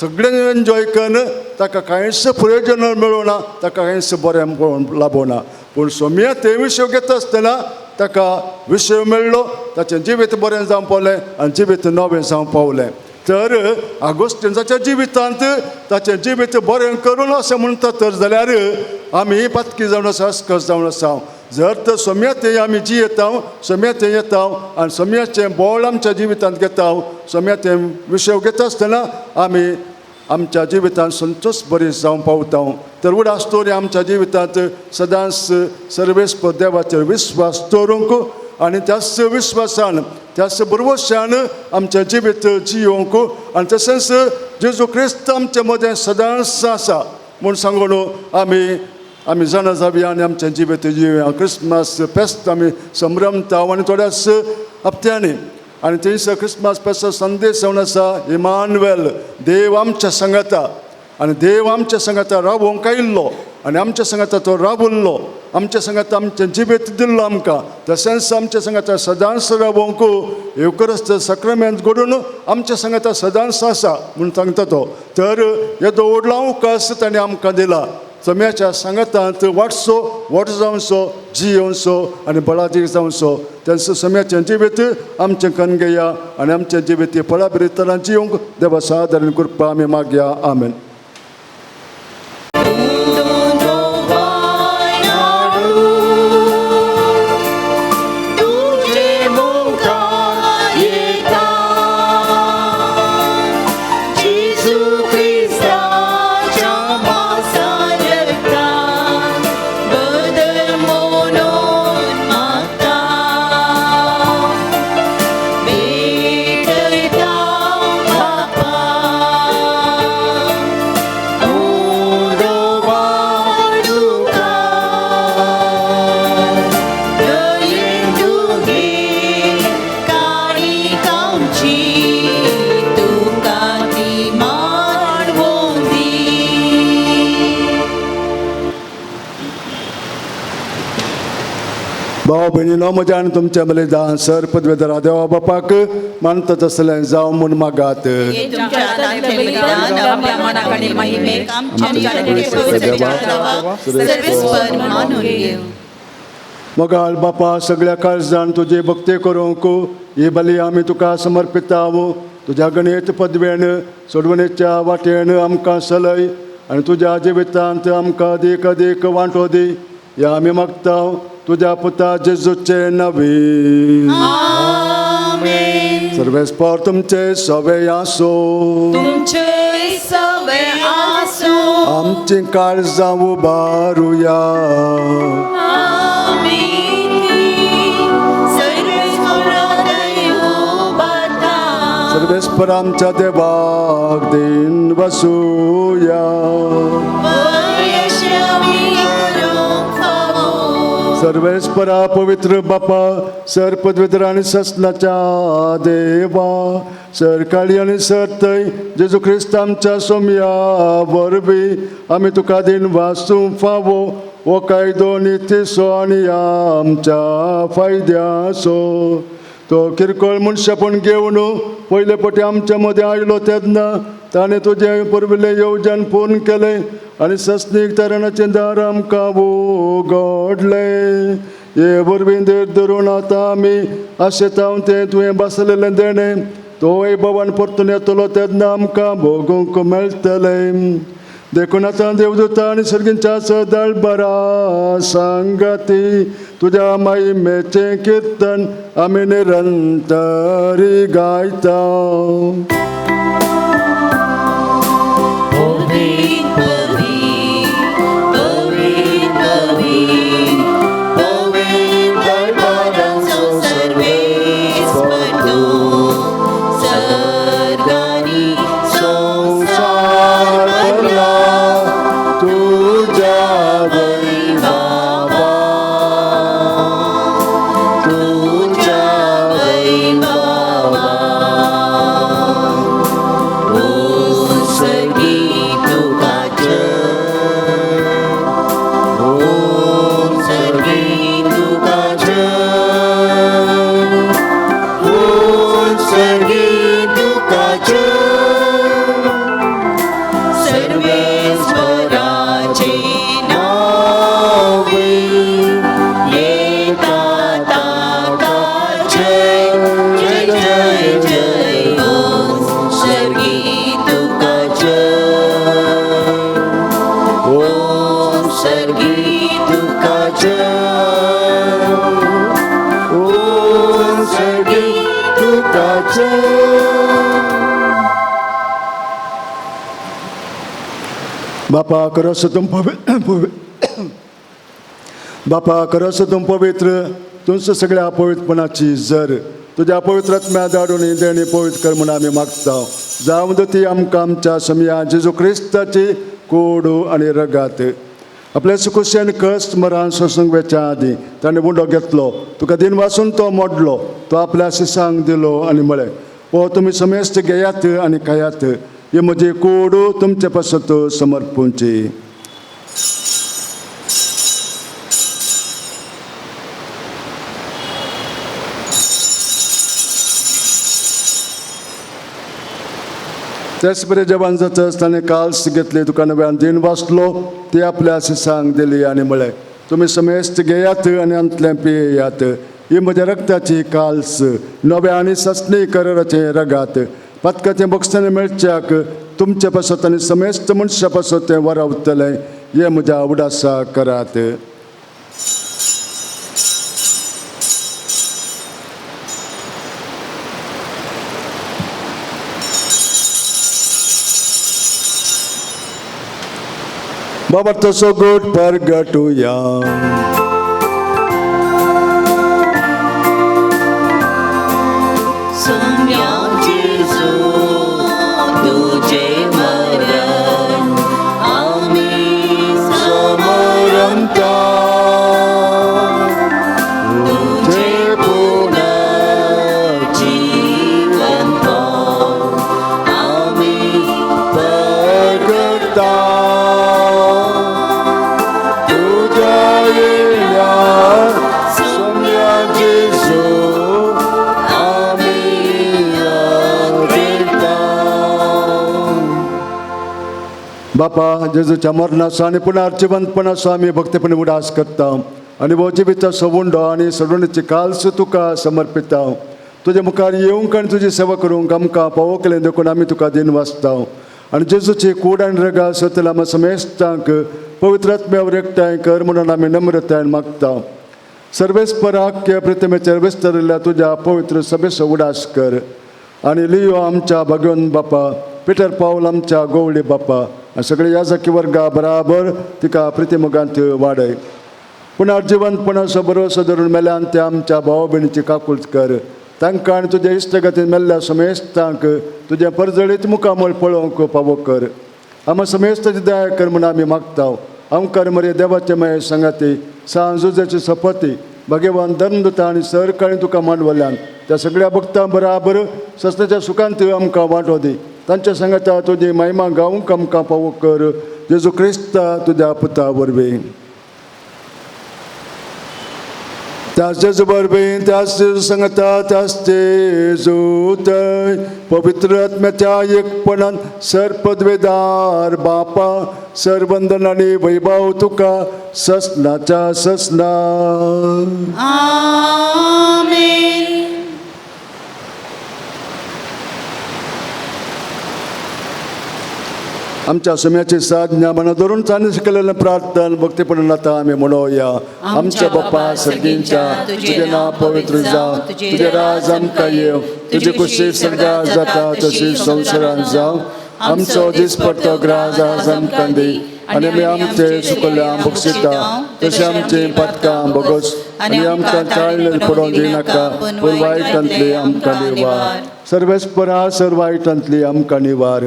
सगळ्यांनी एन्जॉय करून ताका कांयच प्रयोजन मेळना, ताका कांयच बरें पळोवन लाबोना. पूण सोम्या तें विशेव घेता आसतना ताका विशय मेळ्ळो, ताचें जिवीत बरें जावंक पावलें आनी जिवीत नवें जावंक पावलें. तर आगोस्तीनाच्या जिवितांत ताचें जिवीत बरें करून अशें म्हणटा तर जाल्यार आमी पातकी जावन आसा, अस्कस जावन आसा. जर तर सोम्या थंय आमी जियेता, सोम्या थंय येता आनी सोम्याचें बळ आमच्या जिवितांत घेता, सोम्या थंय विशय घेता आसतना आमी आमच्या जिवितांत संतोश बरी जावंक पावता. तर उडास दवरी आमच्या जिवितांत सदांच सर्वेस्पर देवाचेर विस्वास दवरूंक आनी त्याच विस्वासान त्याच भरवशान आमचें जिवीत जियोवंक आनी तशेंच जेजू क्रिस्त आमचे मदें सदांच आसा म्हूण सांगून आमी आमी जाणा जावया आनी आमचें जिवीत जिवया. क्रिसमस फेस्त आमी संभ्रमता आनी थोड्याच हप्त्यांनी आनी थंयसर क्रिसमस फेस्त संदेश जावन आसा, इमानुएल देव आमच्या सांगाता आनी देव आमच्या सांगाता रावोंक आयिल्लो आनी आमच्या सांगाता तो रावल्लो, आमच्या सांगाता आमचें जिवीत दिल्लो आमकां, तशेंच आमच्या सांगाता सदांच रावोंक येवकरस्त सक्रामेंत घडून आमच्या सांगाता सदांच आसा म्हूण सांगता तो. तर येदो व्हडलो अवकाश ताणें आमकां दिला, सम्याच्या सांगातांत वाटसो व्हड जावचो, जियोवचो आनी बळादीक जावचो. तेंच सम्याचें जिवीत आमचें कनगेया आनी आमचें जिवीत फळाबरी तरान जियोवंक देवा सादारण कृपा आमी मागया. आमेन. भाव भयणीनो, म्हज्या आनी तुमच्या बलिदान सर पदवेधरा देवा बापाक मानता तसलें जावं म्हूण मागात. मोगाळ बापा, सगळ्या काळजान तुजे भक्ती करूंक ही बली आमी तुका समर्पिताव. तुज्या गणेत पदवेन सोडवणेच्या वाटेन आमकां सलय आनी तुज्या जिवितांत आमकां अदीक अदीक वांटो दी. या आमी मागता तुज्या पुता जेजूचे नवी. सर्वेस्पर तुमचे सवे आसो. तुमचे सवे आसो. आमची काळजां उबारुया. सर्वेस्पर आमच्या देवाक दिन बसूया. सर्वेस्परा पवित्र बापा, सर पदवेधर आनी ससनाच्या देवा, सरकाळी आनी सरतय जेजू क्रिस्त आमच्या सोमया वरवीं आमी तुका दिन वासूंक फावो हो कायदो नितीचो आनी आमच्या फायद्याचो. तो किरकोळ मनशापण घेवन पयले पटी आमच्या मदें आयलो तेन्ना ताणें तुजें पुर्विल्लें येवजण पूर्ण केलें आनी सस्नीक तरणाचें दार आमकां उगडलें. हे वरवीं धीर धरून आतां आमी आशेतांव तें तुवें बसलेलें देणें तोय भवन परतून येतलो तेन्ना आमकां भोगूंक मेळटलें. देखून आतां देवदूता आनी सर्गींच्या सदळ बरा सांगाती तुज्या महिमेचें किर्तन आमी निरंतरी गायता. बापा करस तुम बापा करस तुम पवित्र तुमचं सगळ्या अपवित्रपणाची जर तुज्या पवित्र आत्म्या धाडून ही देणी पवित्र कर म्हणून आमी मागता. जावं ती आमकां आमच्या समया जेजू क्रिस्ताची कोडू आनी रगात. आपल्या सुकुशेन कश्ट मरान सोसूंक वेच्या आदीं ताणें उंडो घेतलो, तुका दिन वासून तो मोडलो, तो आपल्या शिसांक दिलो आनी म्हळें, हो तुमी समेस्त घेयात आनी खायात, ही म्हजी कोडू तुमचे पासत समर्पूंची. त्याच बरें जेवण जातच ताणें काल्स घेतली, तुका नव्यान दिन वाचलो, ती आपल्या शिसांक दिली आनी म्हळें, तुमी समेस्त घेयात आनी अंतलें पियेयात, ही म्हज्या रक्ताची काल्स नव्या आनी ससनी कराराचें रगात. पातकाचें बक्षां मेळच्याक तुमचे पासत आनी समेस्त मनशा पासत तें वरावतलें, हें म्हज्या उडासा करात. बाबा तसो गोट परगटुया. बापा जेजूच्या मरणाचो आनी पुनर्जिवंतपणाचो आमी भक्तीपणी उडास करता आनी हो जिविताचो उंडो आनी सोडवणेची काल्स तुका समर्पिता. तुजे मुखार येवंक आनी तुजी सेवा करूंक आमकां पावोकलें देखून आमी तुका दिन वाचता आनी जेजूची कूड आनी रगा सोतल्या आमकां समेस्तांक पवित्र आत्म्यावर एकठांय कर म्हणून आमी नम्रतायेन मागता. सर्वेस्पराक्य प्रतिमेचेर विस्तरिल्ल्या तुज्या पवित्र सभेचो उडास कर आनी लियो आमच्या भगवन बापा, पिटर पावल आमच्या गोवळी बापा आनी सगळे याजकी वर्गा बराबर तिका प्रतिमुगांत वाडय. पुनर्जिवनपणाचो भरोसो धरून मेल्यान त्या आमच्या भाव भयणीची काकूळट कर. तांकां आनी तुज्या इश्टगतीन मेल्ल्या समेस्तांक तुजें परजळीत मुखामळ पळोवंक पावो कर. आमा समेस्ताची दया कर म्हूण आमी मागता. आमकार मरे देवाचे मये सांगाती सांजुजाची सपती भगवान धर्मदूता आनी सरकाळी तुका मांडवल्यान त्या सगळ्या भक्तां बराबर सस्त्याच्या सुखांत आमकां वांटो दी. तांच्या सांगाता तुजी महिमा गावंक आमकां पावो कर. जेजू क्रिस्ता तुज्या पुता वरवीं. त्याच जेजू वरवीं, त्याच जेजू सांगता, त्याच जेजूतय पवित्र आत्म्याच्या एकपणान सर्पद्वेदार बापा सरबंधन आनी वैभव तुका ससनाच्या ससना. आमेन. आमच्या सुम्याची साधना मना धरून चांदी शिकलेलं प्रार्थना भक्तीपणान आता आमी म्हणोया. आमच्या बाप्पा सर्गींच्या, तुजें नांव पवित्र जावं, तुजें राज आमकां येवं, तुजी कुशी स्वर्गार जाता तशी संवसारांत जावं. आमचो दिसपट्टो ग्रास आज आमकां दी आनी आमी आमचे सुकल्या बक्षिता तशें आमचे पातकां भोगोस आनी आमकां चाळणेर पडोवन दिनाका, पूण वायटांतली आमकां निवार. सर्वेस्परा सर वायटांतली आमकां निवार.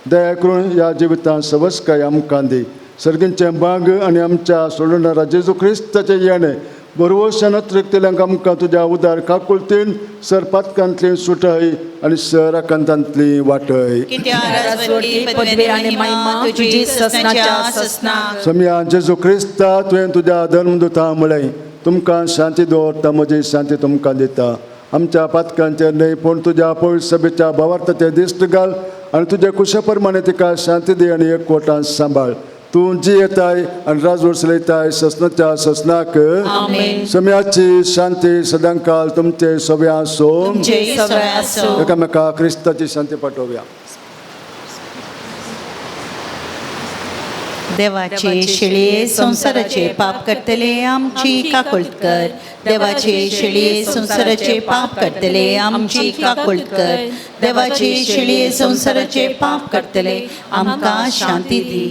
दया करून ह्या जिवितांत सवस्काय आमकां दी. सर्गींचें बाग आनी आमच्या सोडणारा जेजू क्रिस्ताचें येणें बरवशान अतिरिक्तल्यांक आमकां तुज्या उदार काकुळतीन सर पातकांतली सुटय आनी सर आकांतांतली वाटय. पदवी आनी महिमा तुजी ससनाच्या ससना. समया जेजू क्रिस्ता तुवें तुज्या धर्मदुता म्हळें, तुमकां शांती दवरता, म्हजी शांती तुमकां दिता. आमच्या पातकांचेर न्हय पूण तुज्या पवित्र सभेच्या भावार्थाचेर दिश्ट घाल आनी तुज्या कुशा प्रमाणे तिका शांती दी आनी एकवटान सांबाळ. तूं जी येताय आनी राजवट चलयताय ससनाच्या ससनाक. आमेन. सम्याची शांती सदांकाल तुमचे सगळ्या आसो. तुमचेय सगळे आसो. एकामेका क्रिस्ताची शांती पाठोवया. देवाचे शेळये संवसाराचे पाप करतले आमची काकुळट कर. देवाचे शेळये संवसाराचे पाप करतले आमची काकुळट कर. देवाचे शेळये संवसाराचे पाप करतले आमकां शांती दी.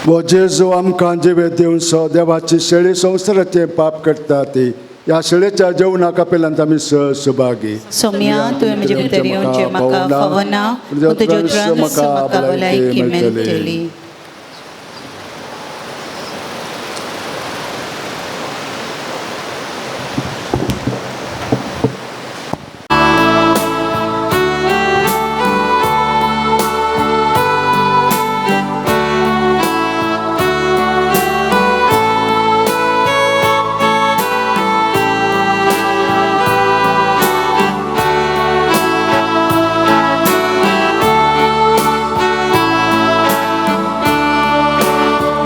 वो जेजू आमकां जिवे दिवन सो देवाची शेळी संवसाराचे पाप करता ती ह्या शेळेच्या जेवणा कपेलांत आमी सहभागी. सोम्या, तुवें म्हजे भितर येवचें म्हाका फावना, पूण तुज्या उपरांत म्हाका भलायकी मेळटली.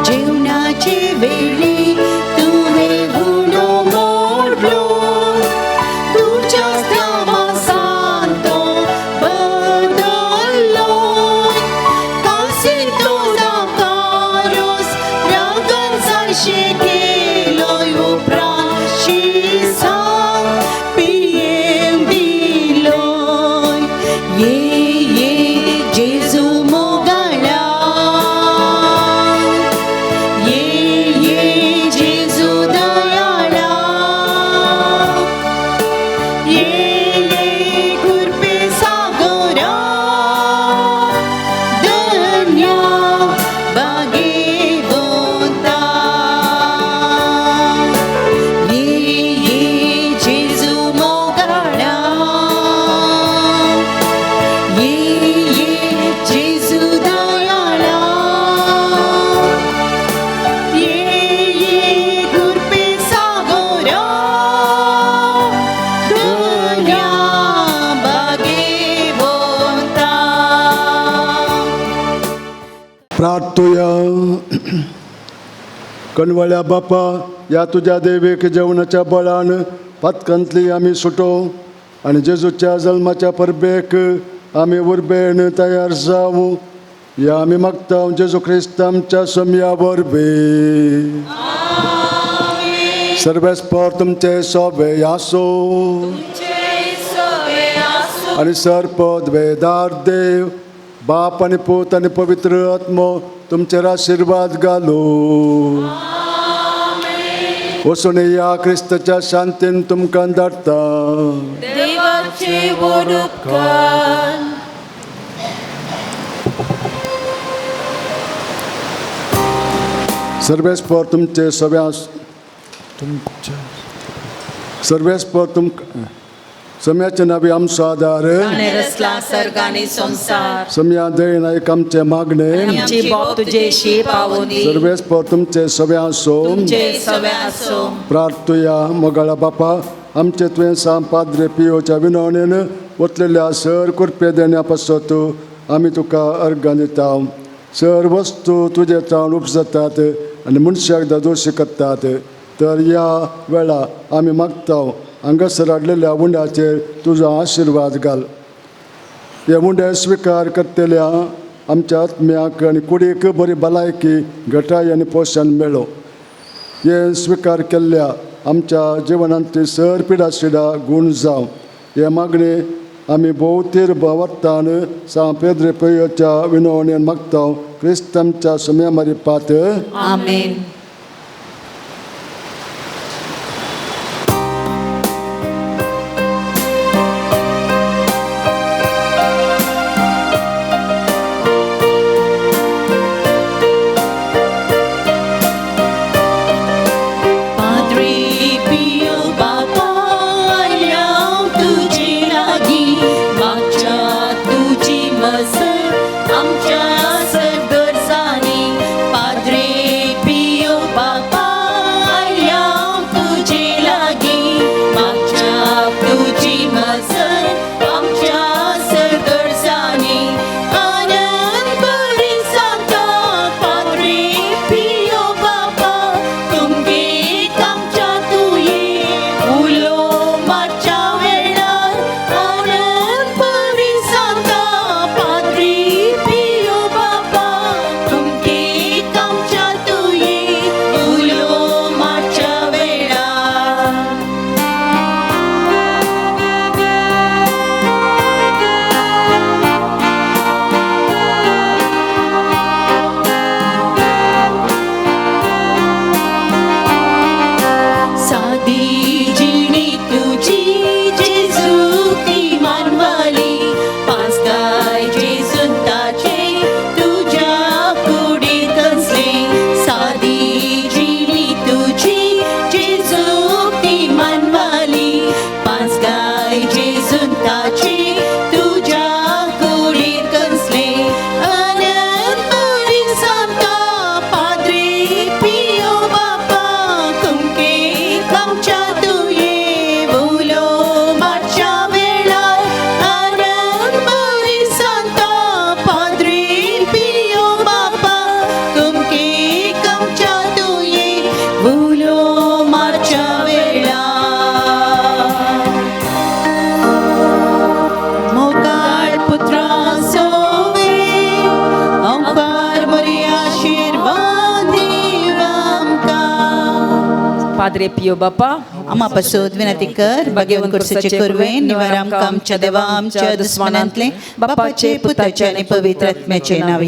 जेवणाचे वेळी तुवें गुणो मोडलो, तुज्या नामासान तो बदल्लो. कासीतो दाकारोस रागान सारशे केलो, उपरांत शिसांक पियेवंक दिलो. ये ये जेजू मोगाळा, ये ये जेजू दयाळा, ये ये कृपे सागरा, धन्य भाग्यवंता. ये ये जेजू मोगाळा, ये ये जेजू दयाळा, ये ये कृपे सागरा, धन्य प्रार्थुया. कणवळ्या बापा, ह्या तुज्या देवीक जेवणाच्या बळान पातकांतली आमी सुटो आनी जेजूच्या जल्माच्या परबेक आमी उर्बेन तयार जावं, ह्या आमी मागता जेजू क्रिस्त आमच्या सोमया वरवीं. सर्वेस्पर तुमचे सोबे आसो आनी सर्पद्वेदार देव बाप आनी पूत आनी पवित्र आत्मो तुमचेर आशिर्वाद घालू. वचून या क्रिस्ताच्या शांतीन तुमकां धाडटा. देवाचे व्हड उपकार. सर्वेस्पर तुमचे सगळ्या सर्वेस्पर तुमकां सम्याचे नावी आमचो आदार. ताणें रचला सर्ग आनी संवसार. सम्या दयेन आयक आमचें मागणें. आमची बोप तुजेशी पावोनी. सर्वेस्पर तुमचे सगळ्या आसो. तुमचे सगळे आसो. प्रार्थुया. मोगाळा बापा, आमचे तुवें सां पाद्रे पियोच्या विनवणेन वतलेल्या सर कृपे देण्या पासत आमी तुका अर्गां दिता. सर वस्तू तुजे ताण उपजतात आनी मनशाक दादोशी करतात, तर ह्या वेळा आमी मागता हांगासर हाडलेल्या उंड्याचेर तुजो आशिर्वाद घाल. हे उंडे स्विकार करतल्या आमच्या आत्म्याक आनी कुडीक बरी भलायकी, घटाय आनी पोशण मेळो. हे स्विकार केल्ल्या आमच्या जिवनांतली सर पिडा गूण जावं. हे मागणे आमी भोवतीर भवत्तान सां पेद्रे पेयोच्या विनवणेन मागता क्रिस्त आमच्या सुम्या मारिपात. आमेन. पाद्रे पियो बापा, हांव तुजे लागीं मागच्या तुजी मजत आमच्या सगरजांनी. पाद्रे पियो बापा, हांव तुजे लागीं मागच्या तुजी मजत आमच्या सगरजांनी. आनंद बरी सांता पाद्रे पियो बापा, तुमगेक आमच्या तुये उलो मारच्या वेळार. आनंद बरी सांता पाद्रे पियो बापा, तुमगेक आमच्या तुये उलो मारच्या वेळार. सादी जिणी तुजी जेजू ती मानवाली, पास्ताय जेजून ताचे तुज्या कुडीत असले. सादी जिणी तुजी जेजू ती मानवाली, पास्ताय जेजून ताचे तुज्या कुडीत असले. आनंद बरी सांता पाद्रे पियो बापा, तुमकेक आमच्या तुये उलो मारच्या वेळार. आनंद बरी सांता पाद्रे पियो बापा, तुमकेक आमच्या तुये उलो मारच्या वेळार. मोगाळ पुत्रा सोवे ओंकार बरी आशिर्वाद दीव आमकां. पाद्रे पियो बापा, आमा पासून विनंती कर भाग्यवंत कुर्साचे कुरवेन निवार आमकां आमच्या देवा आमच्या दुस्मानांतले बापाचे पुताचे आनी पवित्र आत्म्याचे नांव.